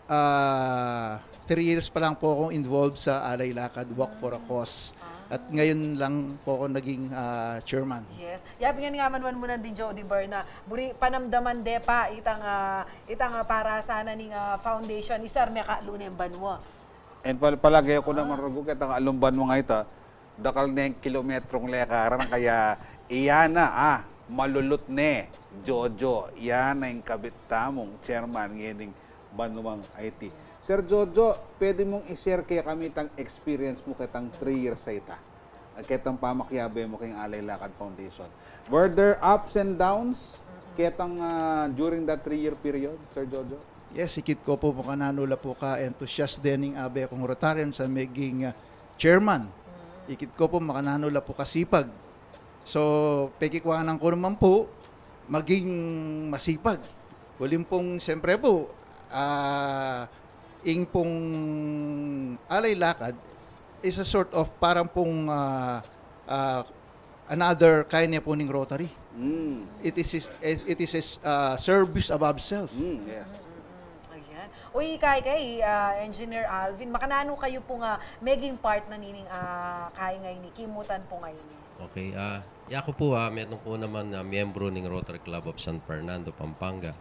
ah, three years pa lang po akong involved sa Alay Lakad, Walk for a Cause. Ah. At ngayon lang po ako naging, ah, chairman. Yes. Yabi nga ni nga man, wan mu nandin, Jody Bar, na buri panamdaman de pa itang, ah, itang, ah, para sana ning, ah, foundation, isar me ka lunen banwa. And pal-, palage ku naman, ah, rugu, keta kalumban mu nga ita, dakal neng kilometrong lekaran, kaya iya na, ah, malulut ne, Jojo, iya na ing kabit tamung chairman ngening banuang iti. Sir Jojo, pwede mung i-share kekami itang experience mu ketang three years a ita, ketang pamakiabe mu keng Alay Lakad Foundation? Were there ups and downs ketang, ah, during that three-year period, Sir Jojo? Yes, ikit ku pu makananu la pu ka-enthusiast dening abe kung Rotarian sa meging, ah, chairman. Ikit ku pu makananu la pu kasipag. So, pekikwanan ku naman pu maging masipag. Uling pung, siyempre pu, ah, ing pung Alay Lakad is a sort of parang pung, ah, ah, another kind ne pu ning Rotary. Mm. It is, is, it is, ah, service above self. Mm, yes. Mm, mm, mm. Ayan. Uy, kay, kay, ah, Engineer Alvin, makananu kayu pung, ah, meging part na nining, ah, kay ngeni, kimutan pu ngeni? Okay, ah, yaku pu, ah, metung ku naman, ah, miyembru ning Rotary Club of San Fernando, Pampanga.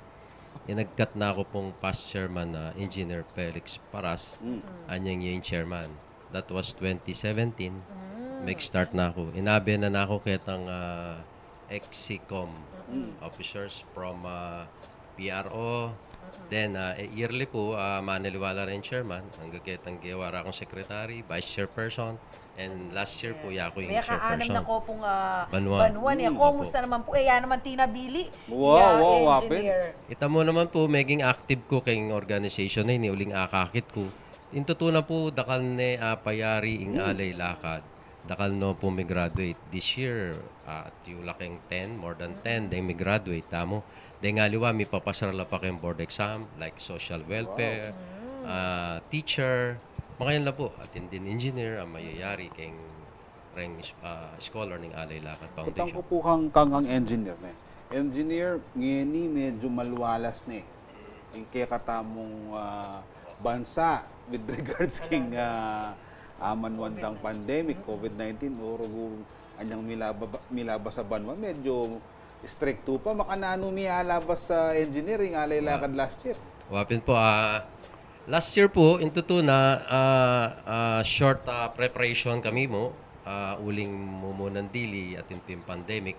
Inagkat na ku pung past chairman, ah, Engineer Felix Paras, Mm. anyang ing chairman. That was twenty seventeen. Mm. Mag-start na ku. Inabe na na ku ketang, ah, ex-CICOM Mm. officers from, ah, P R O. Mm. Then, ah, eh, yearly pu, ah, manaliwa la reng chairman, angga ketang gewa ra kung secretary, vice chairperson, and last year pu, yaku ing chairperson. Mekaanam na ko pung, ah, banwa. Banwa, eh. Mm, opo. Kumusta naman pu? Eh, ya naman tinabili. Wow, ya, wow, wapin. Engineer. Ita mu naman pu, meging active ku keng organization a ini, uling akakit ku. Ing tutu na pu, dakal ne, ah, payari ing Hmm. Alay Lakad. Dakal no pu mi-graduate this year, ah, atiu la keng ten, more than ten, deng mi-graduate tamu. Deng aliwa, mipapasar la pa keng board exam, like social welfare, Wow. ah, teacher, makanyan la pu, atin ding engineer, a mayayari keng reng, ah, scholar ning Alay Lakad Foundation. Kitang ku pu kang, kang, kang engineer ne. Engineer, ngeni medyo malwalas ne ing kekatamung, ah, bansa with regards king, ah, ah, manwandang pandemic, covid nineteen, o rugu anyang milaba-, milabas a banwa, medyo stricto pa. Makananu mi alabas a engineer ing Alay Lakad last year? Wapin pu, ah, last year pu, ing tutu na, ah, ah, short, ah, preparation kami mu, ah, uling mumunang dili atin pung pandemic.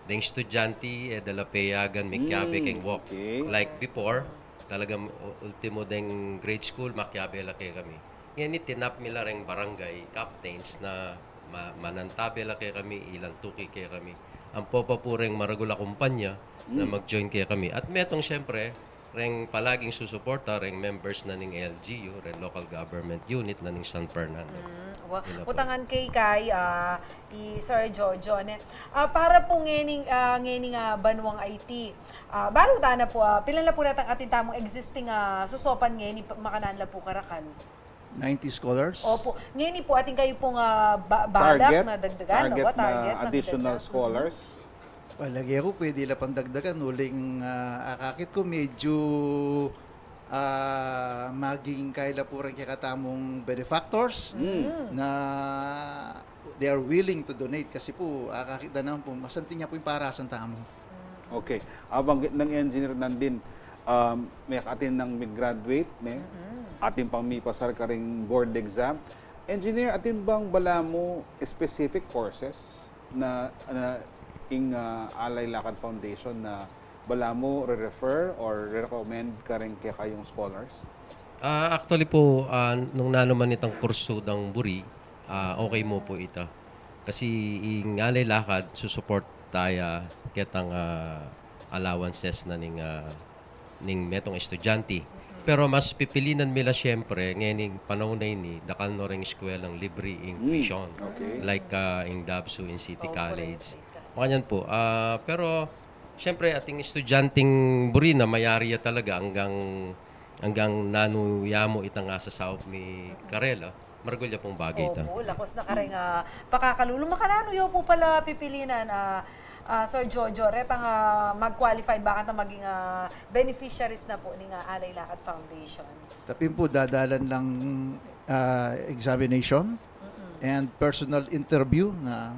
Deng estudyante, e da la payagan mikiabe keng walk. Okay. Like before, talagang u-, ultimo deng grade school, makiabe la kekami. Ngeni, tinap mi la reng barangay captains na ma-, manantabe la kekami, ilang tuki kekami. Ampo pa pu reng maragul a kumpanya na mag-join kekami. At metung, siyempre, reng palaging susuporta, reng members na ning L G U, reng local government unit na ning San Fernando. Mm, wa-, Yun na po. Utangan ke kay, ah, i Sir Jojo, ne? Ah, para pu ngening, ah, ngening, ah, banwang iti. Ah, baru tana pu, ah, pilan la pu retang atin tamung existing, ah, susopan ngeni, makananu la pu karakal? Ninety scholars? Opo. Ngeni pu, atin kayu pung, ah, ba-, balak na dagdagan, target na additional scholars? Well, lage ku pwede la pang dagdagan, uling, ah, akakit ku medyo, ah, maging kaila pu reng kekatamung benefactors na they are willing to donate kasi pu, akakit da naman pu, masanting ya pu ing parasan tamu. Okay. Abanggit nang engineer nandin, um, mekatin nang mi-graduate, ne? Atin pang mipasar karing board exam. Engineer, atin bang balamu specific courses na, na ing, ah, Alay Lakad Foundation na balamu re-refer or re-recommend karing kekayung scholars? Ah, actually pu, ah, nung nanu man itang kursu dang buri, ah, okay mu pu ita. Kasi ing Alay Lakad, susuporta ya ketang, ah, allowances na ning, ah, ning metung estudyante. Pero mas pipilinan mi la siyempre, ngening panaun a ini, dakal no reng eskwelang libre ing tuition. Okay. Like, ah, ing DAVSU, ing City College. Makanyan pu. Ah, pero, siyempre, ating estudyanteng buri na mayari ya talaga anggang, anggang nanu ya mu itang asasaup mi karela. Maragul ya pung bagay ita. Opo, lakus na kareng, ah, pakakalulu. Makananu yu pu pala pipilinan, ah, ah, Sir Jojo, retang, ah, mag-qualified ba kanta maging, ah, beneficiaries na pu ning, ah, Alay Lakad Foundation? Tapin pu, dadalan lang, ah, examination and personal interview na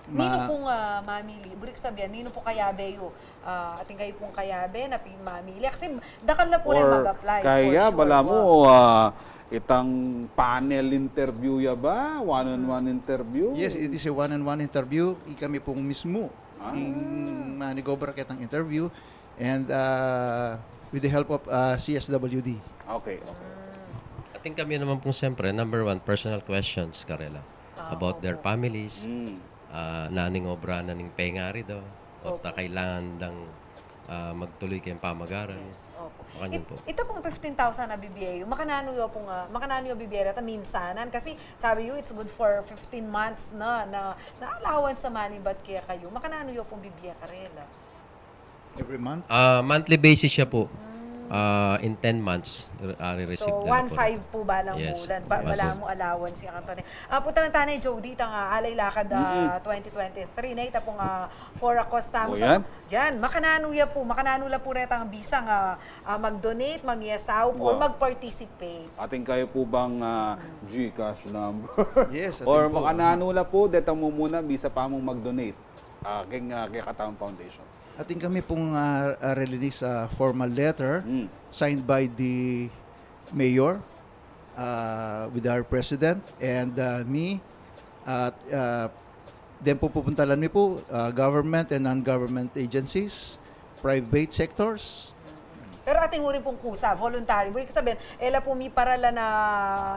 Ninu pung, ah, mamili? Buri ku sabian, ninu pu kayabe yu? Ah, atin kayu pung kayabe na pin-, mamili. Kasi dakal na pu rin mag-apply for sure. Or kaya balamu, ah, itang panel interview ya ba? One-on-one interview? Yes, it is a one-on-one interview. Ikami pung mismu ing manigobra ketang interview. And, ah, with the help of, ah, C S W D. Okay, okay. Ting kami naman pong siyempre, number one, personal questions karela. Ah, about their opo. Families, Mm. ah, naning obra na ning pengari daw, o Opo. ta kailangan dang, ah, magtuloy kayong pamagaran. Yes, opo. Makanyan It-, po. Ita pong fifteen thousand a bibie yu, makananu yu pong, ah, makananu yu bibie reta minsanan? Kasi sabi yu, it's good for fifteen months na, na, na allowance naman, ibat kaya kayu. Makananu yu pong bibie karela? Every month? Ah, monthly basis siya po. Ah, in ten months, re-, ah, re-receive So, na po. One five po balang Yes, bulan. Ba-, yes. Bala mo allowance yung kanto ni. Ah, punta na tayo ni Jody, itang, ah, Alay Lakad, ah, Mm-mm. twenty twenty-three na, ita pong, ah, for a cause tamu. O, So, yan. Yan, makananu ya po, makananu la po retang bisang, ah, ah, mag-donate, mamiesaw, or Wow. mag-participate. Atin kayu po bang, ah, GCash number? Yes, atin Or po. Makananu la po, detang mumuna, bisa pa mung mag-donate. Ah, king, ah, kaya Katawan Foundation. Atin kami pong, ah, ah, release, ah, formal letter Mm. signed by the mayor, ah, with our president and, ah, me. At, ah, then po pupuntalan mi po, ah, government and non-government agencies, private sectors. Pero atin mo rin pong kusa, voluntary. Ibig sabihin, e la po mi parala na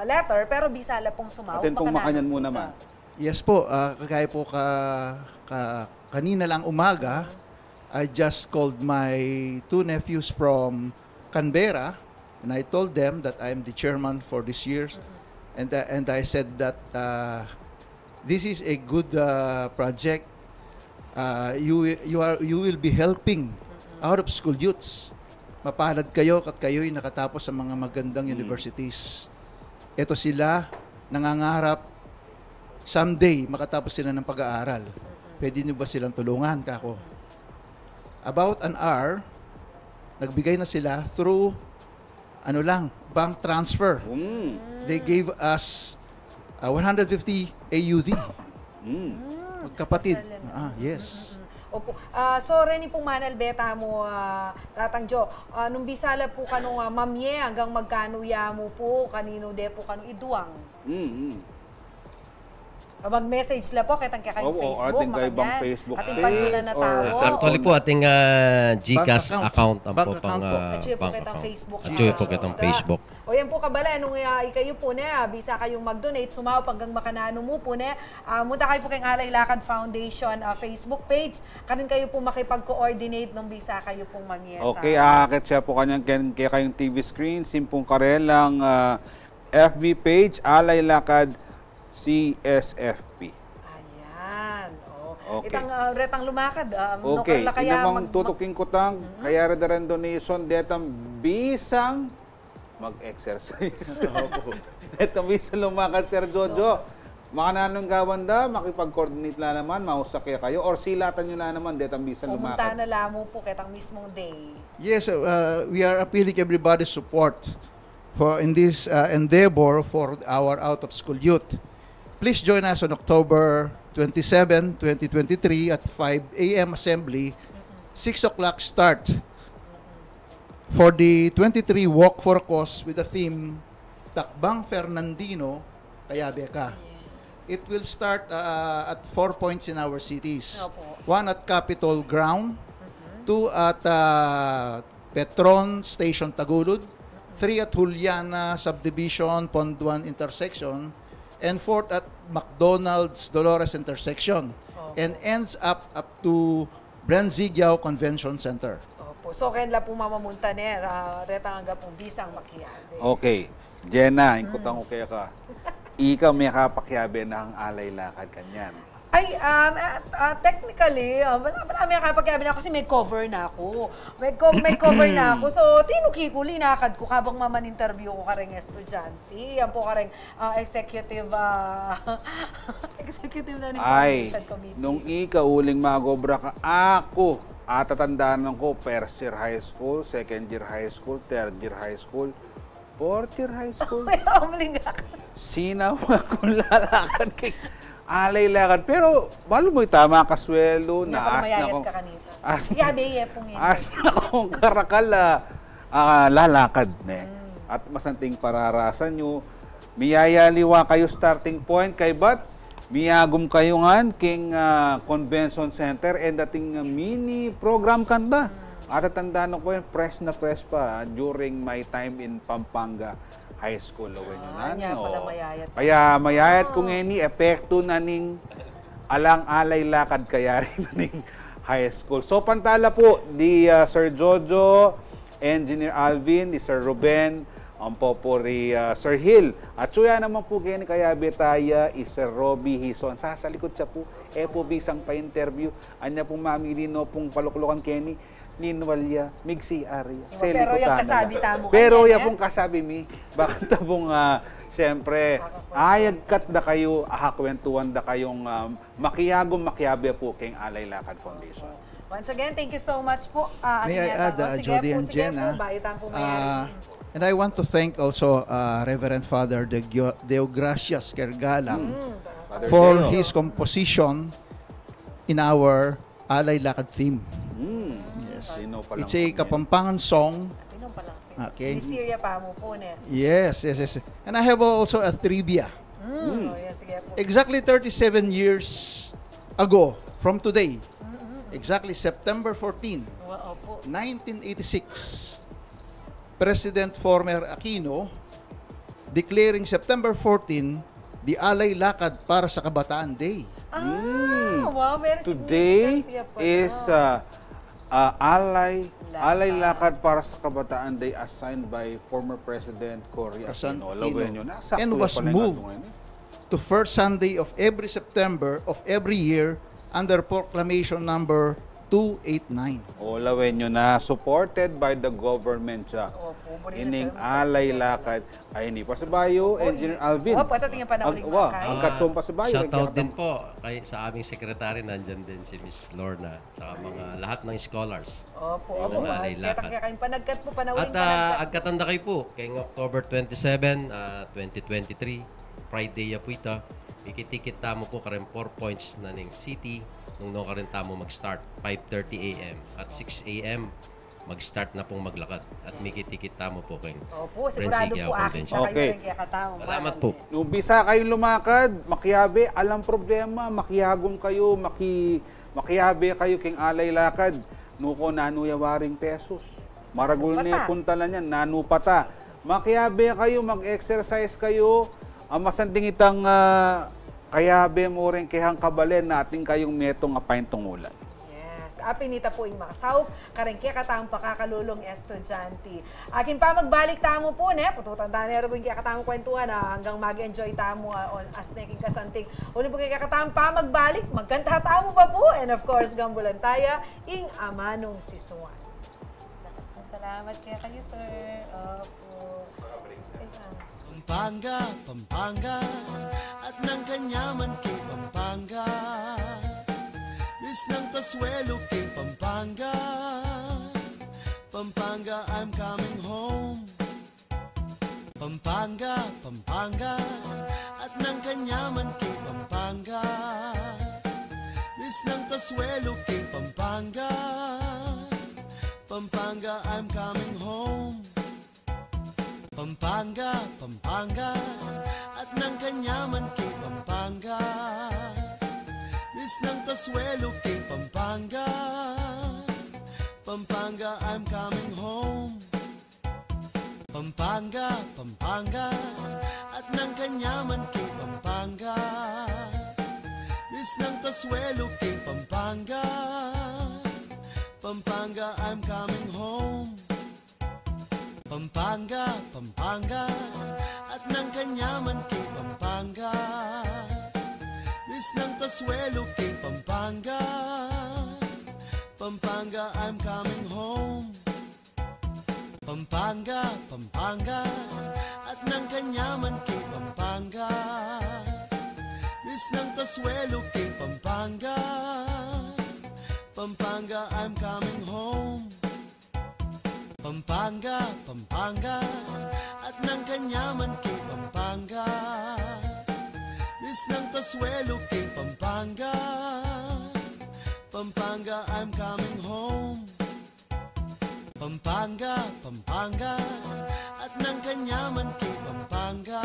letter, pero bisa la pong sumaup, Atin pong makanyan makanyan mo po naman. ta. Yes po, ah, kagaya po ka, ka, kanina lang umaga, I just called my two nephews from Canberra, and I told them that I'm the chairman for this year, and, uh, and I said that, uh, this is a good, uh, project. Uh, you wi-, you are, you will be helping out of school youths. Mapalad kayo at kayo'y nakatapos sa mga magandang Mm. universities. Eto sila, nangangarap, someday, makatapos sila ng pag-aaral. Pwede nyo ba silang tulungan, kako? About an hour, nagbigay na sila through, ano lang, bank transfer. Mm. They gave us, uh, one hundred fifty A U D. Mm. Magkapatid. Kasal yan. Ah, yes. Mm-mm. Opo. Ah, so, reni pong manalbe tamu, ah, Tatang Jo, ah, nung bisa la po kanu, ah, mamie, anggang magkanu ya mu po, kaninu de po kanu iduang? Mm, mm. Ah, mag-message la po, ketang kekayung Opo, Facebook, atin kay bang makanyan. Facebook Atin page pagkilala or tao. Actually po, ating, ah, GCash Bank account. account, ang Bank po pang, account po. ah, Atsu po bank ketang account. Facebook Atsu po account. ketang Facebook. O yan po, kabala, nung, ah, ikayu po ne, ah, bisa kayung mag-donate, sumaup anggang makananu mu po ne, ah, munta kayu po keng Alay Lakad Foundation, ah, Facebook page. Karin kayu po makipag-coordinate nung bisa kayu pong mamie sa Okay, ah, akit siya po kanyan ken, kekayung T V screen, simpong karelang, ah, F B page, Alay Lakad C S F P. Ayan. Oh. Okay. Itang, ah, retang lumakad, ah, no, Okay, kaya ina mang mag-, tutuking kutang, Mm-hmm. kaya reta reng donation, detang bisang mag-exercise. Opo. Detang bisang lumakad, Sir Jojo. Makananung gawan da, makipag-coordinate la naman, mausap ya kayu, or silatan yu la naman, detang bisang Pumunta lumakad. na la mu po ketang mismong day. Yes, uh, we are appealing everybody's support for, in this, uh, endeavor for our out-of-school youth. Please join us on October twenty-seven, twenty twenty-three at five A M assembly, six o'clock start for the twenty-three Walk for a Cause with the theme Takbang Fernandino, Kayabe Ka. It will start, uh, at four points in our cities. Opo. One at Capitol Ground, Mm-hmm. two at, uh, Petron Station Tagulud, three at Juliana Subdivision, Ponduan Intersection, and fourth at McDonald's Dolores Intersection, Opo. and ends up, up to Bren Zigyao Convention Center. Opo. So, kayan la pung mamamunta ne, ah, retang angga pung bisang makiabe. Okay. Jenna, ing kutang ku keka. Ika makapakiabe na king Alay Lakad kanyan? Ay, um, ah, ah, technically, ah, wala, wala makapakiabe na kasi may cover na aku. May co-, may cover na aku. So, tinuki ku, linakad ku kabang maman-interview ku kareng estudyante. Yan po kareng, ah, executive, ah, executive na ning Ay, Foundation Committee. Nung ika uling mag-obra ka, aku, atatandanan ku, first year high school, second year high school, third year high school, fourth year high school. Kaya umaling ako. Sinawa kung lalakad kay Alay Lakad. Pero, balu mu, tama ka swelo, Hindi ako naas na namayayat kung, ka kanina. as, Yabe, ye, pung yun. as na kung karakal, ah, ah, lalakad, ne. Mm. At masanting pararasan yu, miyayaliwa kayu starting point, kaybat, miyagum kayu ngan king, ah, Convention Center, e dating, ah, mini program kanda. Mm. Atatandanan ku yan, fresh na fresh pa, ah, during my time in Pampanga. High School, lawen yu na, nya pala, mayayat. Kaya mayayat ku ngeni, epektu na ning alang alay lakad kaya rin na ning high school. So, pantala pu, di, ah, Sir Jojo, Engineer Alvin, di Sir Ruben, ang popuri, ah, Sir Hill. At suya naman pu keni kaya betaya, i Sir Robbie Hison. Sasalikut siya pu, e pu bisang pa-interview. Anya pu mamili no pung paluklukan keni, linwal ya, mig-C R ya. Diba? Pero yung kasabi tamu kanya, pero ya pung kasabi mi, bakanta pung, ah, siyempre, ayagkat da kayu, akakwentuhan da kayung, ah, makiyagu, makiabe pu keng Alay Lakad Foundation. Once again, thank you so much po, ah, May I add, ah, Jody and Jenna? And I want to thank also, uh, Reverend Father De Gio- Deogracias Kergala for his composition in our Alay Lakad theme. Yes. It's a Kapampangan song. Okay. Misterya pa mu po, ne? Yes, yes, yes. And I have also a trivia. Mm. Oh, yes, sige po. Exactly thirty-seven years ago, from today, exactly September fourteen, nineteen eighty-six, President former Aquino declaring September fourteen the Alay Lakad para sa Kabataan Day. Ah, wow, very significant. Today is, uh, uh, Alay, Alay Lakad para sa Kabataan Day, assigned by former President Cory Aquino. Lawen yu na, sakto pala ing atin ngayon, eh. To first Sunday of every September of every year under Proclamation Number two eight nine. O, lawen yu na, supported by the government siya. Opo, ining Alay Lakad. Ay, ini pa sa bayu, Engineer Alvin. Opo, at ating panahon, wa, ang katsong pa sa bayu, shout out din po kay, sa aming secretary, nandyan din si Miss Lorna, sa mga lahat ng scholars. Opo, opo. Alay Lakad. Kaya kayong panagkat po, panawin. At, ah, panagkat. Agkatan da kayu po, kayong October twenty-seven, ah, twenty twenty-three, Friday ya po ita. Mikit-ikit tamu po kareng four points na ning city, nung nukarin tamu mag-start, five thirty A M. At six A M, mag-start na pong maglakad. At mikit-ikit tamu po keng Opo, sigurado Prensigia po, akit Convention. Siya kayo. Okay. Kaya katamu, salamat po. Nung bisa kayong lumakad, makiabe, alang problema, makiyagum kayu, maki-, makiabe kayu keng Alay Lakad. Nuko nanu ya waring pesos. Maragul ne puntalan yan, nanu pa ta. Makiabe kayu, mag-exercise kayu. Ang masanding itang, ah, kayabe mu rin kehang kabalen na atin kayung metung a paintungulan. Yes. Apin ita pu ing makasaup kareng kekatamung pakakalulung estudyante. Aking pamagbalik tamu pu, ne, pututan tane rin pu ing kekatamung kwentuhan, ah, anggang mag-enjoy tamu, ah, on, as ne king kasanting. Uli pu king kekatamung pamagbalik, magkanta tamu pa pu, and of course, gambulan taya ing Amanung Sisuan. Salamat kaya kayo, sir. Opo. Teka. Pampanga, Pampanga, at nang kanyaman king Pampanga. Miss ng kasuelo king Pampanga. Pampanga, I'm coming home. Pampanga, Pampanga, at nang kanyaman king Pampanga. Miss ng kasuelo king Pampanga. Pampanga, I'm coming home. Pampanga, Pampanga, at nang kanyaman king Pampanga. Miss ng kasuelo king Pampanga. Pampanga, I'm coming home. Pampanga, Pampanga, at nang kanyaman king Pampanga. Miss ng kasuelo king Pampanga. Pampanga, I'm coming home. Pampanga, Pampanga, at nang kanyaman king Pampanga. Miss ng kasuelo king Pampanga. Pampanga, I'm coming home. Pampanga, Pampanga, at nang kanyaman king Pampanga. Miss ng kasuelo king Pampanga. Pampanga, I'm coming home. Pampanga, Pampanga, at nang kanyaman king Pampanga. Miss ng kasuelo king Pampanga. Pampanga, I'm coming home. Pampanga, Pampanga, at nang kanyaman king Pampanga.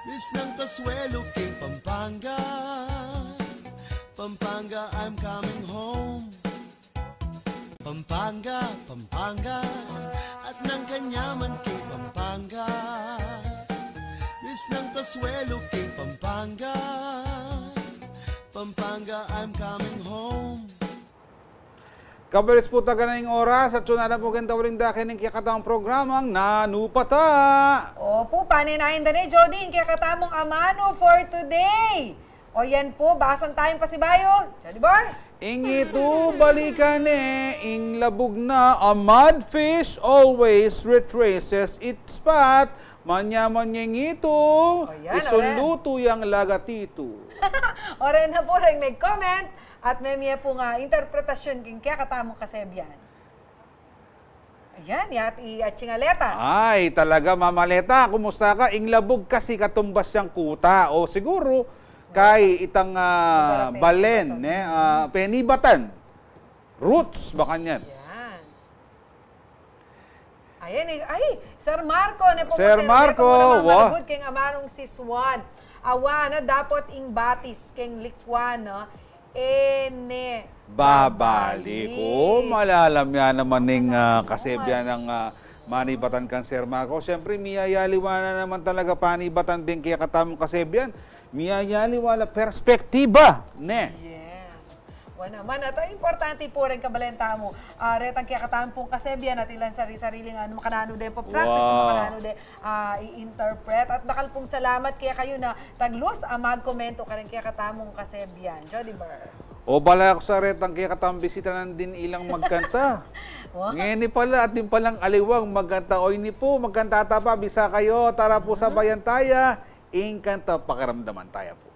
Miss ng kasuelo king Pampanga. Pampanga, I'm coming home. Pampanga, Pampanga, at nang kanyaman king Pampanga. Miss ng Consuelo king Pampanga. Pampanga, I'm coming home. Kabalis pu, taga na ing oras at sunada pu keng tauling dake ning kekatamung programang Nanu pa ta. Opu, panenayan da ne, Jody, ing kekatamung amanu for today. O yan pu, basan tayung pasibayu, Jody Bar. Ing itu, balikan ne, ing labug na, a mudfish always retraces its path. Manyaman ing itu, o yan, isunlutu yang lagat itu. O ren na pu reng meg-comment at memie pung interpretasyun king kekatamung kasebian. Ayan, yat i atsing Aleta. Ay, talaga, Mama Aleta, kumusta ka? Ing labug kasi katumbas yang kuta. O siguru, kay itang, ah, balen, ne? Ah, penibatan. Roots, baka niyan. Yan. Ayan, eh. Ay, Sir Marco, ne pu, Sir Marco, wa. Malugud keng amanung si Swan. Awa na dapot ing batis keng likwan, no? E ne babalik. Babalik. O, malalam ya naman ning, ah, kasebian nang, ah, manibatan kang Sir Marco. Siyempre, miyayaliwa na naman talaga panibatan ding kekatamung kasebian. Miyayaliwa la perspektiba, ne? Yes. Wa naman, at importante pu reng kabalen tamu. Ah, retang kekatamung kasebian at ilan sari-sariling, ano, makananu de pa-practice, makananu de ah, i-interpret. At dakal pung salamat kekayu na taglus a magkomento kareng kekatamung kasebian. Jody Bar. O, bala ku sa retang kekatamung bisita nandin ilang magkanta. Wa. Ngeni pala, atin palang aliwang magkanta. O ini pu, magkanta ta pa, bisa kayu, tara pu, sabayan taya. Ing kanta, pakiramdaman taya pu.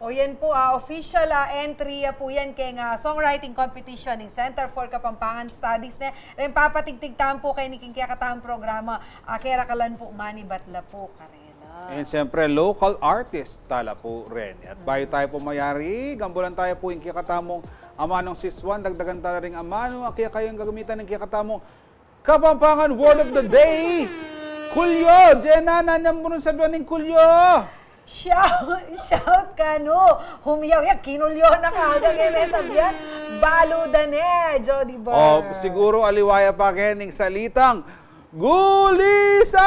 O yan pu, ah, official, ah, entry, ah, pu yan keng, ah, songwriting competition ning Center for Kapampangan Studies, ne. Ren papatigtig tamu pu keni king kekatamung programa, ah, kerakalan pu, manibat la pu karela. And siyempre, local artist tala pu reni. At bayu tayu pu mayari, gambulan tayu pu ing kekatamung amanung si Swan, dagdagan tala ring amanu a kekayung gagamitan ning kekatamung Kapampangan word of the day. Kulyo! Jenna, nanu mu nung sabian ning kulyo? Shout, shout kanu. Humiyaw ya, kinulyo na kagad, e me sabian. Balu da ne, Jody Bird. O, siguru aliwa ya pa keni ing salitang gulisak!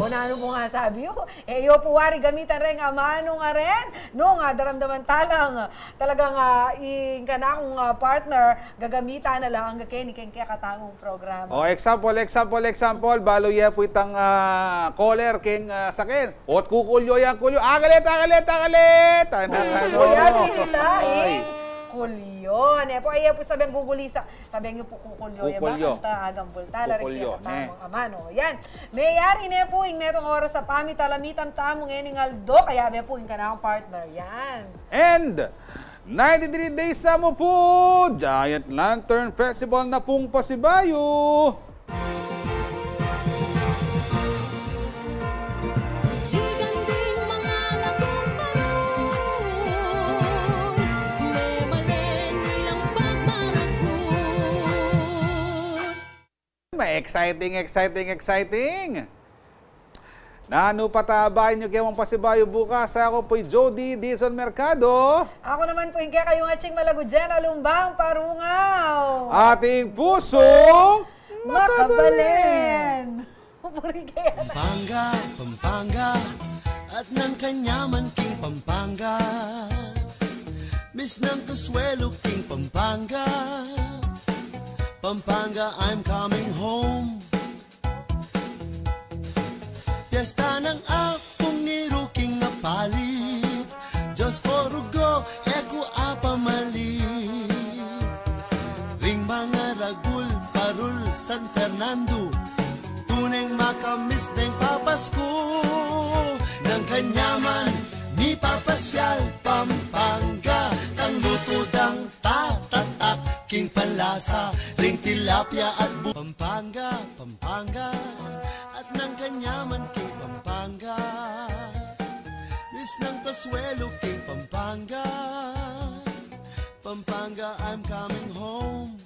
O, nanu mu nga sabi yu? E yu pu wari gamitan reng amanu ngaren, nung, ah, daramdaman talang, ah, talagang, ah, ing kanakung, ah, partner, gagamitan na la angga keni keng kekatamung programa. O, example, example, example, balu ye pu itang, ah, caller keng, ah, saken. Ot kukulyo yang kulyo, agalit, agalit, agalit! Ay, nanu. Kukulyo, ing kulyo. Ne pu, e ye pu sabian gugulisak. Sabian yu pu kukulyo, ya ba? Kukulyo. Kanta, agambul tala ring kekatamung amanu. Yan. Meyari ne pu ing metung oras a pamitalamitan tamu ngening aldo, kayabe pu ing kanakung partner. Yan. And Ninety-three days na mu pu, Giant Lantern Festival na pung pasibayu. Ligan ding mga latung parun, memalen ilang pagmaragul. May exciting, exciting, exciting! Nanu pa ta, abayan yu keng pasibayu bukas. Aku pu'y Jody Dizon Mercado. Aku naman pu ing kekayung atsing malagu, Jenna Lumbang Parungaw. Ating pusung makabalen. Makabalen. Puri kaya. Pampanga, Pampanga, at nang kanyaman king Pampanga. Miss nang Consuelo king Pampanga. Pampanga, I'm coming home. Piyesta nang Apung Ngiru king Apalit, Diyos ko, rugo, e ku apamalit. Ring mangaragul parul San Fernando, tuneng makamiss deng papasku. Nang kanyaman mipapasyal Pampanga, tang lutu dang tatatak king panlasa, ring tilapia at bu-, Pampanga, Pampanga, at nang kanyaman king Pampanga. Miss nang Consuelo king Pampanga. Pampanga, I'm coming home.